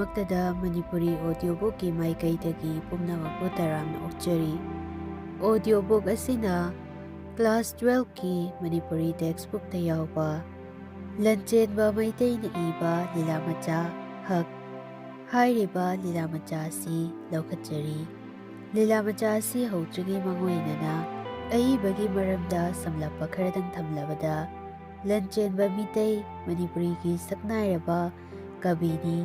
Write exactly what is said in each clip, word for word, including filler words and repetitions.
ꯃꯛꯇꯗ ꯃꯅꯤꯄꯨꯔꯤ audiobookꯀꯤ ꯃꯥꯏꯀꯩꯗꯒꯤ ꯄꯨꯝꯅꯃꯛꯄꯨ ꯇꯔꯥꯝꯅ ꯑꯣꯛꯆꯔꯤ꯫ Audiobook ꯑꯁꯤꯅ class twelveꯀꯤ ꯃꯅꯤꯄꯨꯔꯤ textbookꯇ ꯌꯥꯎꯕ ꯂꯟꯆꯦꯟꯕ ꯃꯩꯇꯩꯅ ꯏꯕ ꯂꯤꯂꯥ ꯃꯆꯥ ꯍꯛ ꯍꯥꯏꯔꯤꯕ ꯂꯤꯂꯥ ꯃꯆꯥ ꯑꯁꯤ ꯂꯧꯈꯠꯆꯔꯤ꯫ ꯂꯤꯂꯥ ꯃꯆꯥ ꯑꯁꯤ ꯍꯧꯗ꯭ꯔꯤꯉꯩ ꯃꯥꯡꯑꯣꯏꯅꯅ ꯑꯏꯕꯒꯤ ꯃꯔꯝꯗ ꯁꯝꯂꯞꯄ ꯈꯔꯗꯪ ꯊꯝꯂꯕꯗ, ꯂꯟꯆꯦꯟꯕ ꯃꯤꯇꯩ ꯃꯅꯤꯄꯨꯔꯤꯒꯤ ꯁꯛꯅꯥꯏꯔꯕ ꯀꯕꯤꯅꯤ,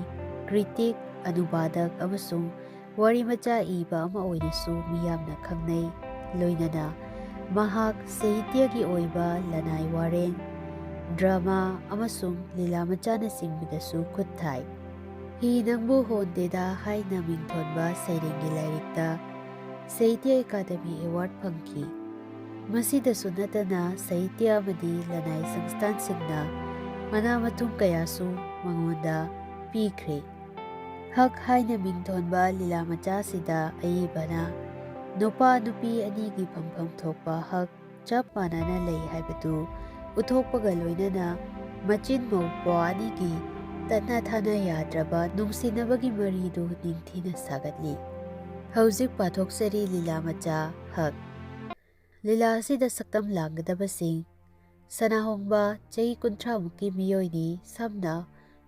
critic, ꯑꯅꯨꯕꯥꯗꯛ ꯑꯃꯁꯨꯡ ꯋꯥꯔꯤ ꯃꯆꯥ ꯏꯕ ꯑꯃ ꯑꯣꯏꯅꯁꯨ ꯃꯤꯌꯥꯝꯅ ꯈꯪꯅꯩ꯫ ꯂꯣꯏꯅꯅ ꯃꯍꯥꯛ ꯁꯥꯍꯤꯇ꯭ꯌꯒꯤ ꯑꯣꯏꯕ ꯂꯅꯥꯏ ꯋꯥꯔꯦꯡ, drama ꯑꯃꯁꯨꯡ ꯂꯤꯂꯥ ꯃꯆꯥꯅꯆꯤꯡꯕꯗꯁꯨ ꯈꯨꯠ ꯊꯥꯏ꯫ ꯍꯤ ꯅꯪꯕꯨ ꯍꯣꯟꯗꯦꯗ ꯍꯥꯏꯅ ꯃꯤꯡꯊꯣꯟꯕ ꯁꯩꯔꯦꯡꯒꯤ ꯂꯥꯏꯔꯤꯛꯇ ꯁꯥꯍꯤꯇ꯭ꯌ ꯑꯦꯀꯥꯗꯃꯤ award ꯐꯪꯈꯤ꯫ ꯃꯁꯤꯗꯁꯨ ꯅꯠꯇꯅ ꯁꯥꯍꯤꯇ꯭ꯌ ꯑꯃꯗꯤ ꯂꯅꯥꯏ ꯁꯪꯁꯊꯥꯟꯁꯤꯡꯅ ꯃꯅꯥ ꯃꯊꯨꯝ ꯀꯌꯥꯁꯨ ꯃꯉꯣꯟꯗ ꯄꯤꯈ꯭ꯔꯦ꯫ ꯍꯛ ꯍꯥꯏꯅ ꯃꯤꯡꯊꯣꯟꯕ ꯂꯤꯂꯥ ꯃꯆꯥꯁꯤꯗ ꯑꯏꯕꯅ ꯅꯨꯄꯥ ꯅꯨꯄꯤ ꯑꯅꯤꯒꯤ ꯐꯪꯐꯝ ꯊꯣꯛꯄ ꯍꯛ ꯆꯞ ꯃꯥꯟꯅꯅ ꯂꯩ ꯍꯥꯏꯕꯗꯨ ꯎꯠꯊꯣꯛꯄꯒ ꯂꯣꯏꯅꯅ ꯃꯆꯤꯟ ꯃꯧꯄ꯭ꯋꯥ ꯑꯅꯤꯒꯤ ꯇꯠꯅ ꯊꯥꯅ ꯌꯥꯗ꯭ꯔꯕ ꯅꯨꯡꯁꯤꯅꯕꯒꯤ ꯃꯔꯤꯗꯨ ꯅꯤꯡꯊꯤꯅ ꯁꯥꯒꯠꯂꯤ꯫ ꯍꯧꯖꯤꯛ ꯄꯥꯊꯣꯛꯆꯔꯤ ꯂꯤꯂꯥ ꯃꯆꯥ ꯍꯛ꯫ ꯂꯤꯂꯥ ꯑꯁꯤꯗ ꯁꯛꯇꯝ ꯂꯥꯡꯒꯗꯕꯁꯤꯡ: ꯁꯅꯥꯍꯣꯡꯕ ꯆꯍꯤ ꯀꯨꯟꯊ꯭ꯔꯥꯃꯨꯛꯀꯤ ꯃꯤꯑꯣꯏꯅꯤ, ꯁꯝꯅ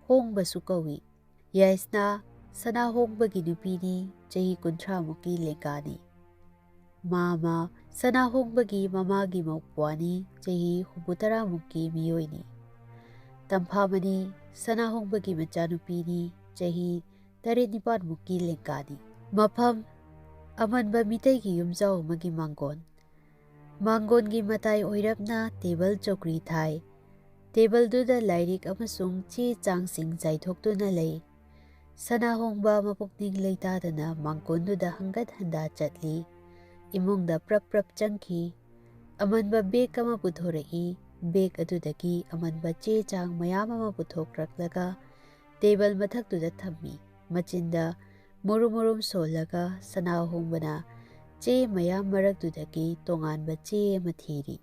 ꯍꯣꯡꯕꯁꯨ ꯀꯧꯏ꯫ ꯌꯥꯏꯁꯅꯥ ꯁꯅꯥꯍꯣꯡꯕꯒꯤ ꯅꯨꯄꯤꯅꯤ, ꯆꯍꯤ ꯀꯨꯟꯊ꯭ꯔꯥꯃꯨꯛꯀꯤ ꯂꯦꯡꯒꯥꯅꯤ꯫ ꯃꯥꯃ ꯁꯅꯥꯍꯣꯡꯕꯒꯤ ꯃꯃꯥꯒꯤ ꯃꯧꯄ꯭ꯋꯥꯅꯤ, ꯆꯍꯤ ꯍꯨꯝꯐꯨꯇꯔꯥꯃꯨꯛꯀꯤ ꯃꯤꯑꯣꯏꯅꯤ꯫ ꯇꯝꯐꯥꯃꯅꯤ ꯁꯅꯥꯍꯣꯡꯕꯒꯤ ꯃꯆꯥꯅꯨꯄꯤꯅꯤ, ꯆꯍꯤ ꯇꯔꯦꯠ ꯅꯤꯄꯥꯟꯃꯨꯛꯀꯤ ꯂꯦꯡꯒꯥꯅꯤ꯫ ꯃꯐꯝ: ꯑꯃꯟꯕ ꯃꯤꯇꯩꯒꯤ ꯌꯨꯝꯖꯥꯎ ꯑꯃꯒꯤ ꯃꯥꯡꯒꯣꯟ꯫ ꯃꯥꯡꯒꯣꯟꯒꯤ ꯃꯇꯥꯏ ꯑꯣꯏꯔꯞꯅ ꯇꯦꯕꯜ ꯆꯧꯀ꯭ꯔꯤ ꯊꯥꯏ꯫ ꯇꯦꯕꯜꯗꯨꯗ ꯂꯥꯏꯔꯤꯛ ꯑꯃꯁꯨꯡ ꯆꯦ ꯆꯥꯡꯁꯤꯡ ꯆꯥꯏꯊꯣꯛꯇꯨꯅ ꯂꯩ꯫ ꯁꯅꯥꯍꯣꯡꯕ ꯃꯄꯨꯛꯅꯤꯡ ꯂꯩꯇꯥꯗꯅ ꯃꯥꯡꯒꯣꯟꯗꯨꯗ ꯍꯪꯒꯠ ꯍꯟꯗꯥ ꯆꯠꯂꯤ꯫ ꯏꯃꯨꯡꯗ ꯄ꯭ꯔꯞ ꯄ꯭ꯔꯞ ꯆꯪꯈꯤ꯫ ꯑꯃꯟꯕ bag ꯑꯃ ꯄꯨꯊꯣꯔꯛꯏ꯫ Bag ꯑꯗꯨꯗꯒꯤ ꯑꯃꯟꯕ ꯆꯦ ꯆꯥꯡ ꯃꯌꯥꯝ ꯑꯃ ꯄꯨꯊꯣꯛꯂꯛꯂꯒ ꯇꯦꯕꯜ ꯃꯊꯛꯇꯨꯗ ꯊꯝꯃꯤ꯫ ꯃꯆꯤꯟꯗ ꯃꯨꯔꯨꯝ ꯃꯨꯔꯨꯝ ꯁꯣꯜꯂꯒ ꯁꯅꯥꯍꯣꯡꯕꯅ ꯆꯦ ꯃꯌꯥꯝ ꯃꯔꯛꯇꯨꯗꯒꯤ ꯇꯣꯉꯥꯟꯕ ꯆꯦ ꯑꯃ ꯊꯤꯔꯤ꯫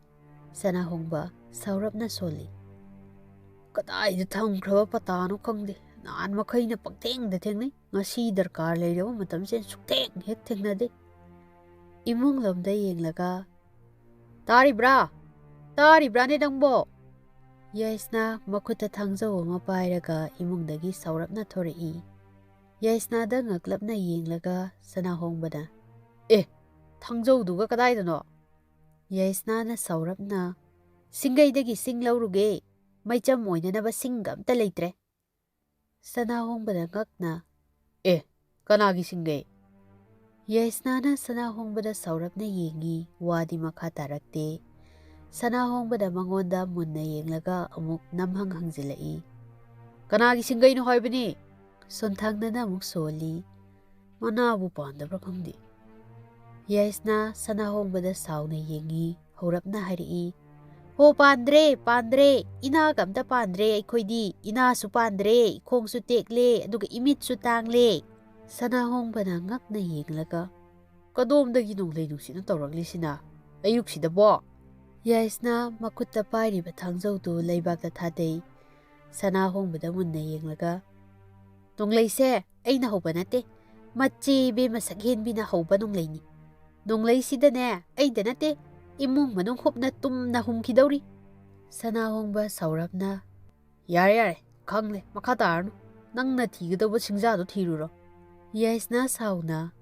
ꯁꯅꯥꯍꯣꯡꯕ ꯁꯥꯎꯔꯞꯅ ꯁꯣꯜꯂꯤ꯫ "ꯀꯗꯥꯏꯗ ꯊꯝꯈ꯭ꯔꯕ ꯄꯇꯥꯅꯣ ꯈꯪꯗꯦ, ꯅꯍꯥꯟ ꯃꯈꯩꯅ ꯄꯪꯊꯦꯡꯗ ꯊꯦꯡꯅꯩ, ꯉꯁꯤ ꯗꯔꯀꯥꯔ ꯂꯩꯔꯕ ꯃꯇꯝꯁꯦ ꯁꯨꯛꯊꯦꯡ ꯍꯦꯛ ꯊꯦꯡꯅꯗꯦ꯫ ꯏꯃꯨꯡ ꯂꯣꯝꯗ ꯌꯦꯡꯂꯒ, "ꯇꯥꯔꯤꯕ꯭ꯔꯥ? ꯇꯥꯔꯤꯕ꯭ꯔꯥꯅꯦ ꯅꯪꯕꯣ?" ꯌꯥꯏꯁꯅꯥ ꯃꯈꯨꯠꯇ ꯊꯥꯡꯖꯧ ꯑꯃ ꯄꯥꯏꯔꯒ ꯏꯃꯨꯡꯗꯒꯤ ꯁꯥꯎꯔꯞꯅ ꯊꯣꯔꯛꯏ꯫ ꯌꯥꯏꯁꯅꯥꯗ ꯉꯛꯂꯞꯅ ꯌꯦꯡꯂꯒ ꯁꯅꯥꯍꯣꯡꯕꯅ, "ꯑꯦ, ꯊꯥꯡꯖꯧꯗꯨꯒ ꯀꯗꯥꯏꯗꯅꯣ?" ꯌꯥꯏꯁꯅꯥꯅ ꯁꯥꯎꯔꯞꯅ, "ꯁꯤꯡꯒꯩꯗꯒꯤ ꯁꯤꯡ ꯂꯧꯔꯨꯒꯦ, ꯃꯩꯆꯝ ꯑꯣꯏꯅꯅꯕ ꯁꯤꯡꯒ ꯑꯝꯇ ꯂꯩꯇ꯭ꯔꯦ꯫" ꯁꯅꯥꯍꯣꯡꯕꯅ ꯉꯛꯅ, "ꯑꯦ, ꯀꯅꯥꯒꯤ ꯁꯤꯡꯒꯩ?" ꯌꯥꯏꯁꯅꯥꯅ ꯁꯅꯥꯍꯣꯡꯕꯗ ꯁꯥꯎꯔꯞꯅ ꯌꯦꯡꯉꯤ, ꯋꯥꯗꯤ ꯃꯈꯥ ꯇꯥꯔꯛꯇꯦ꯫ ꯁꯅꯥꯍꯣꯡꯕꯅ ꯃꯉꯣꯟꯗ ꯃꯨꯟꯅ ꯌꯦꯡꯂꯒ ꯑꯃꯨꯛ ꯅꯝꯍꯪ ꯍꯪꯖꯤꯜꯂꯛꯏ꯫ "ꯀꯅꯥꯒꯤ ꯁꯤꯡꯒꯩꯅꯣ ꯍꯥꯏꯕꯅꯤ?" ꯁꯣꯟꯊꯪꯅꯅ ꯑꯃꯨꯛ ꯁꯣꯜꯂꯤ꯫ "ꯃꯅꯥꯕꯨ ꯄꯥꯟꯗꯕ꯭ꯔꯥ ꯈꯪꯗꯦ꯫" ꯌꯥꯏꯁꯅꯥ ꯁꯅꯥꯍꯣꯡꯕꯗ ꯁꯥꯎꯅ ꯌꯦꯡꯉꯤ, ꯍꯧꯔꯞꯅ ꯍꯥꯏꯔꯛꯏ, "ꯍꯣ, ꯄꯥꯟꯗ꯭ꯔꯦ, ꯄꯥꯟꯗ꯭ꯔꯦ, ꯏꯅꯥꯒ ꯑꯝꯇ ꯄꯥꯟꯗ꯭ꯔꯦ ꯑꯩꯈꯣꯏꯗꯤ, ꯏꯅꯥꯁꯨ ꯄꯥꯟꯗ꯭ꯔꯦ, ꯏꯈꯣꯡꯁꯨ ꯇꯦꯛꯂꯦ, ꯑꯗꯨꯒ ꯏꯃꯤꯠꯁꯨ ꯇꯥꯡꯂꯦ꯫" ꯁꯅꯥꯍꯣꯡꯕꯅ ꯉꯛꯅ ꯌꯦꯡꯂꯒ, "ꯀꯗꯣꯝꯗꯒꯤ ꯅꯣꯡꯂꯩ ꯅꯨꯡꯁꯤꯠꯅ ꯇꯧꯔꯛꯂꯤꯁꯤꯅ ꯑꯌꯨꯛꯁꯤꯗꯕꯣ?" ꯌꯥꯏꯁꯅꯥ ꯃꯈꯨꯠꯇ ꯄꯥꯏꯔꯤꯕ ꯊꯥꯡꯖꯧꯗꯨ ꯂꯩꯕꯥꯛꯇ ꯊꯥꯗꯩ꯫ ꯁꯅꯥꯍꯣꯡꯕꯗ ꯃꯨꯟꯅ ꯌꯦꯡꯂꯒ, "ꯅꯣꯡꯂꯩꯁꯦ ꯑꯩꯅ ꯍꯧꯕ ꯅꯠꯇꯦ, ꯃꯆꯦ ꯏꯕꯦꯝꯃ ꯁꯛꯍꯦꯟꯕꯤꯅ ꯍꯧꯕ ꯅꯣꯡꯂꯩꯅꯤ꯫ ꯅꯣꯡꯂꯩꯁꯤꯗꯅꯦ ꯑꯩꯗ ꯅꯠꯇꯦ, ꯏꯃꯨꯡ ꯃꯅꯨꯡ ꯍꯨꯞꯅ ꯇꯨꯝꯅ ꯍꯨꯝꯈꯤꯗꯧꯔꯤ꯫" ꯁꯅꯥꯍꯣꯡꯕ ꯁꯥꯎꯔꯞꯅ, "ꯌꯥꯔꯦ, ꯌꯥꯔꯦ, ꯈꯪꯂꯦ, ꯃꯈꯥ ꯇꯥꯔꯅꯨ꯫ ꯅꯪꯅ ꯊꯤꯒꯗꯧꯕ ꯁꯤꯡꯖꯥꯗꯣ ꯊꯤꯔꯨꯔꯣ꯫" ꯌꯥꯏꯁꯅꯥ ꯁꯥꯎꯅ,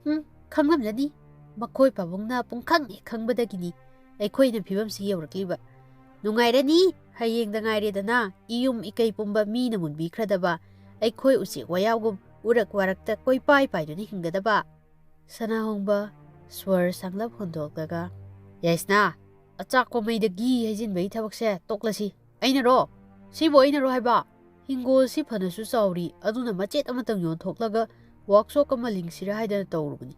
"ꯍꯨꯝ, ꯈꯪꯂꯝꯂꯅꯤ꯫ ꯃꯈꯣꯏ ꯄꯥꯕꯨꯡꯅ ꯄꯨꯡꯈꯪ ꯍꯦꯛ ꯈꯪꯕꯗꯒꯤꯅꯤ ꯑꯩꯈꯣꯏꯅ ꯐꯤꯕꯝꯁꯤ ꯌꯧꯔꯛꯂꯤꯕ꯫ ꯅꯨꯡꯉꯥꯏꯔꯅꯤ, ꯍꯌꯦꯡꯗ ꯉꯥꯏꯔꯦꯗꯅ ꯏꯌꯨꯝ ꯏꯀꯩ ꯄꯨꯝꯕ ꯃꯤꯅ ꯃꯨꯟꯕꯤꯈ꯭ꯔꯗꯕ, ꯑꯩꯈꯣꯏ ꯎꯆꯦꯛ ꯋꯥꯌꯥꯎꯒꯨꯝ ꯎꯔꯛ ꯋꯥꯔꯛꯇ ꯀꯣꯏꯄꯥꯏ ꯄꯥꯏꯗꯨꯅ ꯍꯤꯡꯒꯗꯕ꯫" ꯁꯅꯥꯍꯣꯡꯕ ꯁ꯭ꯋꯔ ꯁꯥꯡꯂꯞ ꯍꯣꯟꯗꯣꯛꯂꯒ, "ꯌꯥꯏꯁꯅꯥ, ꯑꯆꯥꯛꯄ ꯃꯩꯗ ꯘꯤ ꯍꯩꯖꯤꯟꯕꯒꯤ ꯊꯕꯛꯁꯦ ꯇꯣꯛꯂꯁꯤ꯫ ꯑꯩꯅꯔꯣ? ꯁꯤꯕꯨ ꯑꯩꯅꯔꯣ ꯍꯥꯏꯕ? ꯍꯤꯡꯒꯣꯜꯁꯤ ꯐꯅꯁꯨ ꯆꯥꯎꯔꯤ, ꯑꯗꯨꯅ ꯃꯆꯦꯠ ꯑꯃꯇꯪ ꯌꯣꯟꯊꯣꯛꯂꯒ ꯋꯥꯛꯁꯣꯞ ꯑꯃ ꯂꯤꯡꯁꯤꯔꯥ ꯍꯥꯏꯗꯅ ꯇꯧꯔꯨꯕꯅꯤ꯫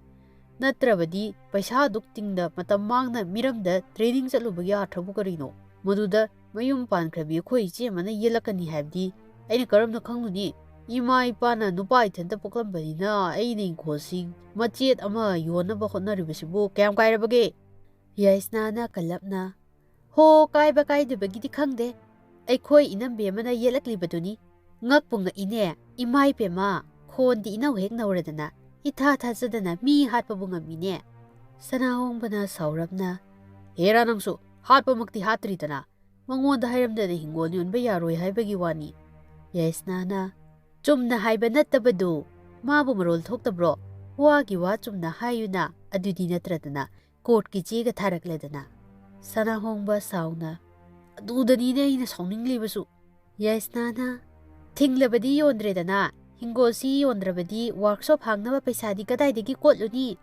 ꯅꯠꯇ꯭ꯔꯕꯗꯤ ꯄꯩꯁꯥ ꯑꯗꯨꯛ ꯇꯤꯡꯗ ꯃꯇꯝ ꯃꯥꯡꯅ ꯃꯤꯔꯝꯗ ꯇ꯭ꯔꯦꯅꯤꯡ ꯆꯠꯂꯨꯕꯒꯤ ꯑꯥꯔꯊꯕꯨ ꯀꯔꯤꯅꯣ? ꯃꯗꯨꯗ ꯃꯌꯨꯝ ꯄꯥꯟꯈ꯭ꯔꯕꯤ ꯑꯩꯈꯣꯏ ꯏꯆꯦ ꯑꯃꯅ ꯌꯦꯠꯂꯛꯀꯅꯤ ꯍꯥꯏꯕꯗꯤ ꯑꯩꯅ ꯀꯔꯝꯅ ꯈꯪꯂꯨꯅꯤ? ꯏꯃꯥ ꯏꯄꯥꯅ ꯅꯨꯄꯥ ꯏꯊꯟꯇ ꯄꯣꯛꯂꯝꯕꯅꯤꯅ ꯑꯩꯅ ꯏꯪꯈꯣꯜꯁꯤ ꯃꯆꯦꯠ ꯑꯃ ꯌꯣꯟꯅꯕ ꯍꯣꯠꯅꯔꯤꯕꯁꯤꯕꯨ ꯀꯌꯥꯝ ꯀꯥꯏꯔꯕꯒꯦ?" ꯌꯥꯏꯁꯅꯥꯅ ꯀꯜꯂꯞꯅ, "ꯍꯣ, ꯀꯥꯏꯕ ꯀꯥꯏꯗꯕꯒꯤꯗꯤ ꯈꯪꯗꯦ꯫ ꯑꯩꯈꯣꯏ ꯏꯅꯝꯕꯤ ꯑꯃꯅ ꯌꯦꯠꯂꯛꯂꯤꯕꯗꯨꯅꯤ꯫ ꯉꯛꯄꯨ ꯉꯛꯏꯅꯦ, ꯏꯃꯥ ꯏꯄꯦꯝꯃ, ꯈꯣꯟꯗꯤ ꯏꯅꯧ ꯍꯦꯛ ꯅꯧꯔꯗꯅ, ꯏꯊꯥ ꯊꯥꯖꯗꯅ ꯃꯤ ꯍꯥꯠꯄꯕꯨ ꯉꯝꯃꯤꯅꯦ꯫ ꯁꯅꯥꯍꯣꯡꯕꯅ ꯁꯥꯎꯔꯞꯅ, "ꯍꯦꯔꯥ ꯅꯪꯁꯨ, ꯍꯥꯠꯄꯃꯛꯇꯤ ꯍꯥꯠꯇ꯭ꯔꯤꯗꯅ, ꯃꯉꯣꯟꯗ ꯍꯥꯏꯔꯝꯗꯅ ꯍꯤꯡꯒꯣꯜ ꯌꯣꯟꯕ ꯌꯥꯔꯣꯏ ꯍꯥꯏꯕꯒꯤ ꯋꯥꯅꯤ꯫" ꯌꯥꯏꯁꯅꯥꯅ, "ꯆꯨꯝꯅ ꯍꯥꯏꯕ ꯅꯠꯇꯕꯗꯨ, ꯃꯥꯕꯨ ꯃꯔꯣꯜ ꯊꯣꯛꯇꯕ꯭ꯔꯣ? ꯋꯥꯒꯤ ꯋꯥ ꯆꯨꯝꯅ ꯍꯥꯏꯌꯨꯅ, ꯑꯗꯨꯗꯤ ꯅꯠꯇ꯭ꯔꯗꯅ ꯀꯣꯔꯠꯀꯤ ꯆꯦꯒ ꯊꯥꯔꯛꯂꯗꯅ꯫" ꯁꯅꯥꯍꯣꯡꯕ ꯁꯥꯎꯅ, "ꯑꯗꯨꯗꯅꯤꯅꯦ ꯑꯩꯅ ꯁꯥꯎꯅꯤꯡꯂꯤꯕꯁꯨ꯫" ꯌꯥꯏꯁꯅꯥꯅ, "ꯊꯤꯡꯂꯕꯗꯤ ꯌꯣꯟꯗ꯭ꯔꯦꯗꯅ, ꯍꯤꯡꯒꯣꯜꯁꯤ ꯌꯣꯟꯗ꯭ꯔꯕꯗꯤ ꯋꯥꯔꯛꯁꯣꯞ ꯍꯥꯡꯅꯕ ꯄꯩꯁꯥꯗꯤ ꯀꯗꯥꯏꯗꯒꯤ ꯀꯣꯠꯂꯨꯅꯤ?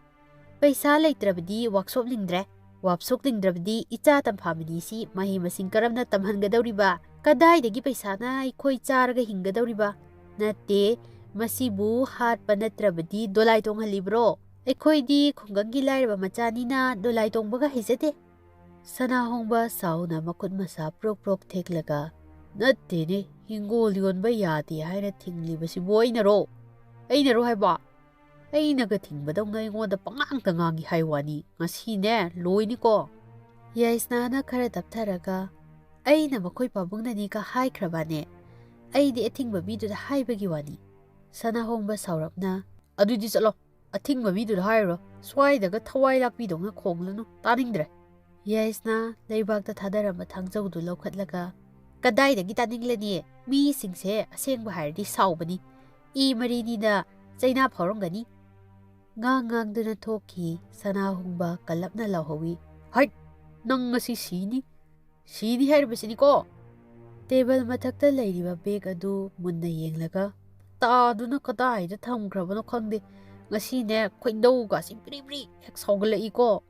ꯄꯩꯁꯥ ꯂꯩꯇ꯭ꯔꯕꯗꯤ ꯋꯥꯔꯛꯁꯣꯞ ꯂꯤꯡꯗ꯭ꯔꯦ, ꯋꯥꯔꯛꯁꯣꯞ ꯂꯤꯡꯗ꯭ꯔꯕꯗꯤ ꯏꯆꯥ ꯇꯝꯐꯥ ꯃꯅꯤꯁꯤ ꯃꯍꯩ ꯃꯁꯤꯡ ꯀꯔꯝꯅ ꯇꯝꯍꯟꯒꯗꯧꯔꯤꯕ? ꯀꯗꯥꯏꯗꯒꯤ ꯄꯩꯁꯥꯅ ꯑꯩꯈꯣꯏ ꯆꯥꯔꯒ ꯍꯤꯡꯒꯗꯧꯔꯤꯕ? ꯅꯠꯇꯦ, ꯃꯁꯤꯕꯨ ꯍꯥꯠꯄ ꯅꯠꯇ꯭ꯔꯕꯗꯤ ꯗꯣꯂꯥꯏ ꯇꯣꯡꯍꯜꯂꯤꯕ꯭ꯔꯣ? ꯑꯩꯈꯣꯏꯗꯤ ꯈꯨꯡꯒꯪꯒꯤ ꯂꯥꯏꯔꯕ ꯃꯆꯥꯅꯤꯅ ꯗꯣꯂꯥꯏ ꯇꯣꯡꯕꯒ ꯍꯩꯖꯗꯦ꯫" ꯁꯅꯥꯍꯣꯡꯕ ꯁꯥꯎꯅ ꯃꯈꯨꯠ ꯃꯁꯥ ꯄ꯭ꯔꯣꯛ ꯄ꯭ꯔꯣꯛ ꯊꯦꯛꯂꯒ, "ꯅꯠꯇꯦꯅꯦ, ꯍꯤꯡꯒꯣꯜ ꯌꯣꯟꯕ ꯌꯥꯗꯦ ꯍꯥꯏꯅ ꯊꯤꯡꯂꯤꯕꯁꯤꯕꯨ ꯑꯩꯅꯔꯣ? ꯑꯩꯅꯔꯣ ꯍꯥꯏꯕ? ꯑꯩꯅꯒ ꯊꯤꯡꯕꯗꯧꯅ ꯑꯩꯉꯣꯟꯗ ꯄꯉꯥꯡꯇ ꯉꯥꯡꯉꯤ ꯍꯥꯏ ꯋꯥꯅꯤ꯫ ꯉꯁꯤꯅꯦ, ꯂꯣꯏꯅꯤꯀꯣ꯫" ꯌꯥꯏꯁꯅꯥꯅ ꯈꯔ ꯇꯞꯊꯔꯒ, "ꯑꯩꯅ ꯃꯈꯣꯏ ꯄꯥꯕꯨꯡꯅꯅꯤꯒ ꯍꯥꯏꯈ꯭ꯔꯕꯅꯦ꯫ ꯑꯩꯗꯤ ꯑꯊꯤꯡꯕ ꯃꯤꯗꯨꯗ ꯍꯥꯏꯕꯒꯤ ꯋꯥꯅꯤ꯫" ꯁꯅꯥꯍꯣꯡꯕ ꯁꯥꯎꯔꯞꯅ, "ꯑꯗꯨꯗꯤ ꯆꯠꯂꯣ, ꯑꯊꯤꯡꯕ ꯃꯤꯗꯨꯗ ꯍꯥꯏꯔꯨꯔꯣ꯫ ꯁ꯭ꯋꯥꯏꯗꯒ ꯊꯋꯥꯏ ꯂꯥꯛꯄꯤꯗꯧꯅ ꯈꯣꯡꯂꯅꯨ, ꯇꯥꯅꯤꯡꯗ꯭ꯔꯦ꯫" ꯌꯥꯏꯁꯅꯥ ꯂꯩꯕꯥꯛꯇ ꯊꯥꯗꯔꯝꯕ ꯊꯥꯡꯖꯧꯗꯨ ꯂꯧꯈꯠꯂꯒ, "ꯀꯗꯥꯏꯗꯒꯤ ꯇꯥꯅꯤꯡꯂꯅꯤ? ꯃꯤꯁꯤꯡꯁꯦ ꯑꯁꯦꯡꯕ ꯍꯥꯏꯔꯗꯤ ꯁꯥꯎꯕꯅꯤ꯫ ꯏ ꯃꯔꯤꯅꯤꯅ ꯆꯩꯅꯥ ꯐꯥꯎꯔꯝꯒꯅꯤ꯫" ꯉꯥꯡ ꯉꯥꯡꯗꯨꯅ ꯊꯣꯛꯈꯤ꯫ ꯁꯅꯥꯍꯣꯡꯕ ꯀꯜꯂꯞꯅ ꯂꯥꯎꯍꯧꯏ, "ꯍꯩꯠ! ꯅꯪ ꯉꯁꯤ ꯁꯤꯅꯤ꯫ ꯁꯤꯅꯤ ꯍꯥꯏꯔꯤꯕꯁꯤꯅꯤꯀꯣ꯫" ꯇꯦꯕꯜ ꯃꯊꯛꯇ ꯂꯩꯔꯤꯕ ꯕꯦꯒ ꯑꯗꯨ ꯃꯨꯟꯅ ꯌꯦꯡꯂꯒ, "ꯇꯥꯗꯨꯅ ꯀꯗꯥꯏꯗ ꯊꯝꯈ꯭ꯔꯕꯅꯣ ꯈꯪꯗꯦ꯫ ꯉꯁꯤꯅꯦ, ꯈꯣꯏꯗꯧꯒꯁꯤ ꯕ꯭ꯔꯤ ꯕ꯭ꯔꯤ ꯍꯦꯛ ꯁꯥꯎꯒꯠꯂꯛꯏꯀꯣ꯫"